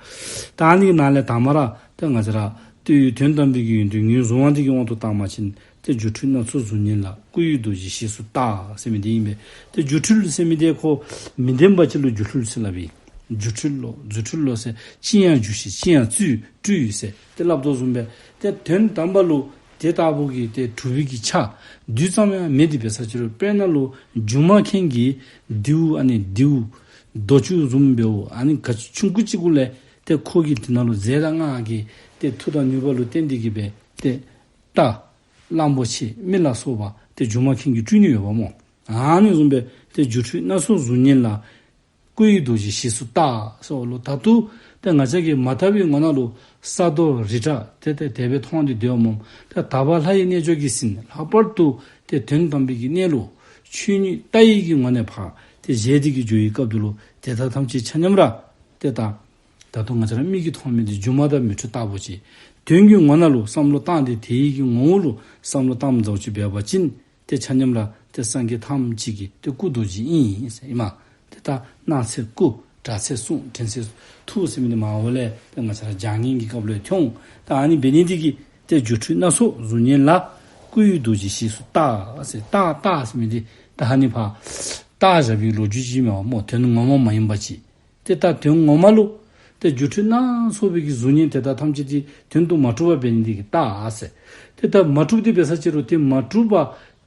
ད་ཨ་ནི་གི་ནང་ལས་དང་པ་ར་ཏེ་ང་བཅས་ར་བསྟོད་ཡུལ་དོན་དམ་པའི་གི་ཡོན་ཏན་ངོས་བཟུང་བ་འདི་གི་དབང་དུ་བཏང་པ་ཅིན་ཏེ་སྒྱུ་འཕྲུལ་སྣ་ཚོགས་གཟུགས་བརྙན་ལ། སྐུ་ཡི་རྡོ་རྗེ་ཞེས་སུ་བཏགས་ཟེར་མི་འདི་ཨིན་པས། ཏེ་སྒྱུ་འཕྲུལ་ཟེར་མི་འདི་ཁོ་མི་བདེན་པ་ཅིག་ལུ་སྒྱུ་འཕྲུལ་ཟེར་སླབ་ཨིན། སྒྱུ་འཕྲུལ་ལོ་རྫུ་འཕྲུལ་ལོ་ཟེར་ཅི་ཡང་སྒྱུ་ཞིང་ཅི་ཡང་སྤྲུལ་སྤྲུལ་ཡོད་ཟེར་ཏེ་སླབ་དོ་བཟུམ་སྦེ་ཏེ་དོན་དམ་པ་ལུ་དེ་ལྟ་བུ་གི་ཏེ་གྲུབ་པའི་གི་ཆ་རྡུལ་ཙམ་ཡང་མེད། དེ་འབད་ས་ཅིག་རུང་དཔེར་ན་ལུ་སྒྱུ་མ་མཁན་གྱིས་རྡེའུ་ཨ་ནི་རྡེའུ་རྡོ་ཆུང་བཟུམ་སྦེ་འོ་ཨ་ནི་ག་ཆུང་ཀུ་ཅིག་གུ་ལས་ཏེ་ཁོ་གི་དེ་ནང་ལུ་རྫས་དང་སྔགས་ཀྱི་ཏེ་མཐུ་དང་ནུས་པ་ལུ་བརྟེན་ཏེ་གི་སྦེ་ཏེ་རྟ་གླང་པོ་ཆེ་མི་ལ་སོགས་པ་ཏེ་སྒྱུ་མ་མཁན་གྱིས་སྤྲུལ་ནི་ཡོདཔ་སྨོ། ཨ་ནི་བཟུམ་སྦེ་ཏེ་སྒྱུ་འཕྲུལ་སྣ་ཚོགས་གཟུགས་བརྙན་ལ། སྐུ་ཡི་རྡོ་རྗེ་ཞེས་སུ་བཏགས་ཟེརཝ་ལུ་ད་ལྟོ་ཏེ་ང་བཅས་ཀྱིས་མ་དག་པའི་ངོ་ནང་ལུ་ས་རྡོ་རི་བྲག་ཏེ་ཏེ་དེ་སྦེ་མཐོང་སྟེ་སྡོདཔ་སྨོ། ཏེ་དག་པ་ལྷ་ཡི་རྣལ་འབྱོར་གྱིས་ཟིན། ལྷག་པར་དུ་ཏེ་དོན་དམ་པའི་གི་གནས་ལུགས་ཆོས་ཉིད་ལྟ་བའི་གི་ངོ་ནས་ཕར་ཏེ་བཞེས་ཏེ་གི་འགྱོ་བའི་སྐབས་དེ་ལུ་དེ་དག་ཐམས་ཅད་ཆ་མཉམ་ར་ཏེ་ད་ད་ལྟོ་ང་བཅས་ར་མིག་གིས་མཐོང་མི་འདི་སྒྱུ་མ་དང་མི་འཕྲོད་ལྟ་བུ་ཅིག། དོན་གྱི་ངོ་ནང་ལུ་བསམ་བློ་བཏང་སྟེ་དེ་ཡི་གི་ངོ་བོ་ལུ་བསམ་བློ་བཏངམ་ཟེརཝ་ཅིག་འབད་བ་ཅིན་ཏེ་ཆ་མཉམ་ར་ཏེ་སངས་རྒྱས་ཐམས་ཅད་ཀྱི་ཏེ་སྐུ་རྡོ་རྗེ་ཨིན་ཟེར་ཨིན་མས། ཏེ་ད་སྣང་ཚད་སྐུ། གྲགས་ཚད་གསུང་། དྲན་ཚད་ཐུགས་ཟེར་མི་འདི་མར་འོག་ལས་ཏེ་ང་བཅས་ར་སྦྱང་ནི་གི་སྐབས་ལུ་ཡང་ཐོན། ད་ཨ་ནི་འབད་ནི་འདི་གིས་ཏེ་སྒྱུ་འཕྲུལ་སྣ་ཚོགས་གཟུགས་བརྙན་ལ། སྐུ་ཡི་རྡོ་རྗེ་ཞེས་སུ་བཏགས་ཟེར། བཏགས་བཏགས་ཟེར་མི་འདི་ད་ཨ་ནི་ཕར་བཏགས་བཞག་པའི་ལོ་རྒྱུས་ཅིག་མས་པ་སྨོ། དོན་ངོ་མ་མ་ཡིན་པ་ཅིག། ཏེ་ད་དོན་ངོ་མ་ལུ་ཏེ་སྒྱུ་འཕྲུལ་སྣ་ཚོགས་པའི་གི་གཟུགས་བརྙན་དེ་དག་ཐམས་ཅད་ཏེ་དོན་དུ་མ་གྲུབ་པ་འབད་ནི་འདི་གིས་བཏགས་ཟེར། ཏེ་ད་མ་གྲུབ་སྟེ་འབད་ས་ཅིག་རུང་ཏེ་མ་གྲུབ་པ་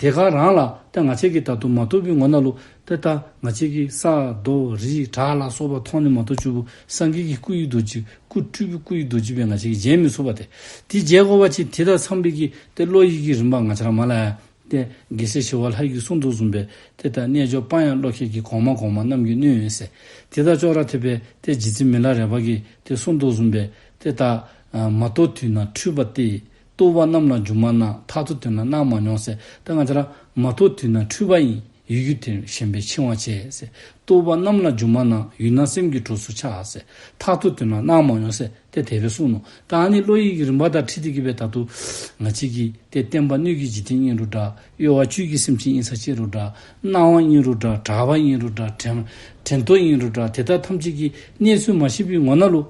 དེ་ག་རང་ལ་ཏེ་ང་བཅས་ཀྱིས་ད་ལྟོ་མ་རྟོགས་པའི་ངོ་ནང་ལུ་ཏེ་ད་ང་བཅས་ཀྱིས་ས་རྡོ་རི་བྲག་ལ་སོགས་པ་མཐོང་ནི་མ་གཏོགས་ཅིག་སངས་རྒྱས་ཀྱི་སྐུ་ཡི་རྡོ་རྗེ་སྐུ་སྤྲུལ་པའི་སྐུ་ཡི་རྡོ་རྗེ་སྦེ་ང་བཅས་ཀྱིས་མཇལ་མི་ཚུགས་པ་ཏེ། དེ་མཇལ་དགོ་པ་ཅིན་དེ་དང་འཚམས་པའི་གི་ཏེ་བློ་ཡི་གི་རིམ་པ་ང་བཅས་ར་མར་ལས་ཏེ་རྒྱལ་སྲས་ཞི་བ་ལྷ་གིས་གསུངས་དོ་བཟུམ་སྦེ་ཏེ་ད་རྣལ་འབྱོར་དཔའ་ཡང་བློ་ཁྱད་ཀྱིས། གོང་མ་གོང་མ་རྣམས་ཀྱིས་ནོས་ཟེར། དེ་དང་ཅོག་ར་འཐདཔ་སྦེ་ཏེ་རྗེ་བཙུན་མི་ལ་རས་པ་གིས་ཏེ་གསུངས་དོ་བཟུམ་སྦེ་ཏེ་ད་ཨ་མ་རྟོགས་དུས་ན་འཁྲུལ་པ་སྟེ། རྟོགས་པ་རྣམས་ལ་སྒྱུ་མ་སྣང་། ཐག་ཏུ་དོན་ལ་སྣང་མ་མྱོང་ཟེར། ད་ང་བཅས་ར་མ་རྟོགས་དུས་ན་འཁྲུལ་པ་ཡིན། ཡུལ་གྱི་དོན་ཞེན་པས་འཆིང་བར་བྱེད་ཟེར། རྟོགས་པ་རྣམས་ལ་སྒྱུ་མ་སྣང་། ཡུལ་སྣང་སེམས་ཀྱི་གྲོགས་སུ་འཆར་ཟེར། ཐག་ཏུ་དོན་ལ་སྣང་མ་མྱོང་ཟེར། ཏེ་དེ་སྦེ་གསུངས་ནུག། ད་ཨ་ནི་བློ་ཡི་གི་རིམ་པ་དང་འཁྲིལ་ཏེ་གི་སྦེ་ད་ལྟོ་ང་བཅས་ཀྱི་ཏེ་བསྟན་པ་སྣོད་ཀྱི་འཇིག་རྟེན་ཨིན་རུང་འདྲ། གཡོ་བ་བཅུད་ཀྱི་སེམས་ཅན་ཨིན་ས་ཅིག་རུང་འདྲ། སྣང་བ་ཨིན་རུང་འདྲ། གྲགས་པ་ཨིན་རུང་འདྲ། དྲན་དྲན་རྟོག་ཨིན་རུང་འདྲ། དེ་དག་ཐམས་ཅད་ཀྱི་གནས་ཚུལ་མ་ཤེས་པའི་ངོ་ནང་ལུ་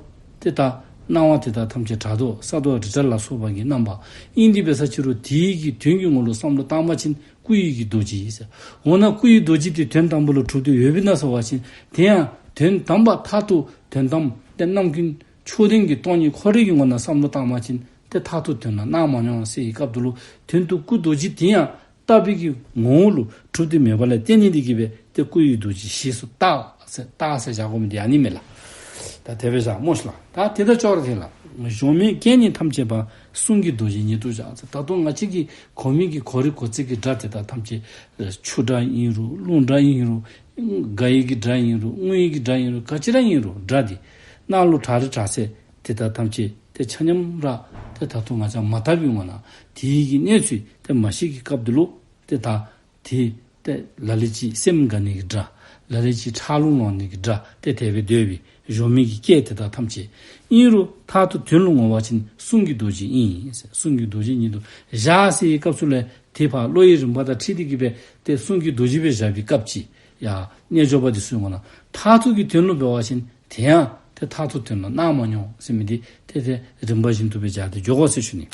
ཏེ་ད་ སྣང་བ་དེ་དག་ཐམས་ཅད་དྲག་མདོག་ས་རྡོ་རི་བྲག་ལ་སོགས་པ་གི་རྣམ་པ་ཨིན་ཏེ་འབད་ས་ཅིག་རུང་དེའི་གི་དོན་གྱི་ངོ་ལུ་བསམ་བློ་བཏང་བ་ཅིན་སྐུ་ཡི་གི་རྡོ་རྗེ་ཨིན་ཟེར། འོ་ན་སྐུ་ཡི་རྡོ་རྗེ་དེ་དོན་དམ་པ་ལུ་གྲུབ་སྟེ་ཡོདཔ་ཨིན་ན་ཟེར་བ་ཅིན་དེ་ཡང་དོན་དམ་པ་མཐར་ཐུག་དོན་དམ་དེ་རྣམ་ཀུན་མཆོག་ལྡན་གྱི་སྟོང་ཉིད་ཁོ་རའི་གི་ངོ་ན་བསམ་བློ་བཏང་བ་ཅིན་དེ་མཐར་ཐུག་དོན་ལ་སྣང་མ་མྱོང་ཟེར་བའི་སྐབས་དེ་ལུ་དོན་དུ་སྐུ་རྡོ་རྗེ་དེ་ཡང་ལྟ་བའི་གི་ངོ་བོ་ལུ་གྲུབ་སྟེ་མེདཔ་ལས་བརྟེན་ནི་དེ་གིས་སྦེ་ཏེ་སྐུ་ཡི་རྡོ་རྗེ་ཞེས་སུ་བཏགས་ཟེར་བཏགས་ཟེར་བཞག་དགོ་མི་དེ་ཨ་ནི་མས་ལགས། ད་དེ་སྦེ་བཞག་སྨོ་ཤིག་ལགས། ད་དེ་དང་ཅོག་ར་འཐདཔ་ལགས། གཞོམ་མེད་རྐྱེན་གཉིས་ཐམས་ཅད་པ། གསུང་གི་རྡོ་རྗེ་ཉིད་དུ་བཞག་ཟེར། ད་ལྟོ་ང་བཅས་ཀྱིས་གོ་མི་གི་གོ་རིམ་གོ་ཚད་ཀྱི་སྒྲ་དེ་དག་ཐམས་ཅད་ཆུ་སྒྲ་ཨིན་རུང་རླུང་སྒྲ་ཨིན་རུང་སྒ་ཡིག་གི་སྒྲ་ཨིན་རུང་དངོས་ཡིག་གི་སྒྲ་ཨིན་རུང་ག་ཅི་ར་ཨིན་རུང་སྒྲ་དེ་རྣ་ལུ་གྲགས་རིགས་གྲགས་ཚད་དེ་དག་ཐམས་ཅད་དེ་ཆ་མཉམ་ར་དེ་ད་ལྟོ་ང་བཅས་མ་དག་པའི་ངོ་ན་དེའི་གི་གནས་ཚུལ་དེ་མ་ཤེས་ཀྱི་སྐབས་དེ་ལུ་དེ་ད་དེ་ཏེ་ལ་ལུ་ཅིག་སེམས་དགའ་ནི་གི་སྒྲ། ལ་ལུ་ཅིག་ཁྲག་རླུང་ལངས་ནི་གི་སྒྲ། ཏེ་དེ་སྦེ་སྡོད་པའི་གཞོམ་མེད་ཀྱི་རྐྱེན་དེ་དག་ཐམས་ཅད། ཨིན་རུང་མཐར་ཐུག་དོན་ལུ་འོང་བ་ཅིན་གསུང་གི་རྡོ་རྗེ་ཨིན། གསུང་གི་རྡོ་རྗེ་ཉིད་དུ་བཞག་ཟེར་བའི་སྐབས་སུ་ལས་དེ་ཕར་བློ་ཡི་རིམ་པ་དང་འཁྲིལ་ཏེ་གི་སྦེ་ཏེ་གསུང་གི་རྡོ་རྗེ་སྦེ་བཞག་པའི་སྐབས་ཅིག་ཡང་རྣལ་འབྱོར་པ་དེ་ཚུ་ངོ་ན་མཐར་ཐུག་གི་དོན་ལུ་འབད་བ་ཅིན་དེ་ཡང་ཏེ་མཐར་ཐུག་དོན་ལ་སྣང་མ་མྱོང་ཟེར་མི་དེ་ཏེ་ཏེ་རིམ་པ་བཞིན་དུ་སྦེ་སྦྱར་ཏེ་འགྱོ་དགོ་ཟེར་ཞུ་ནི།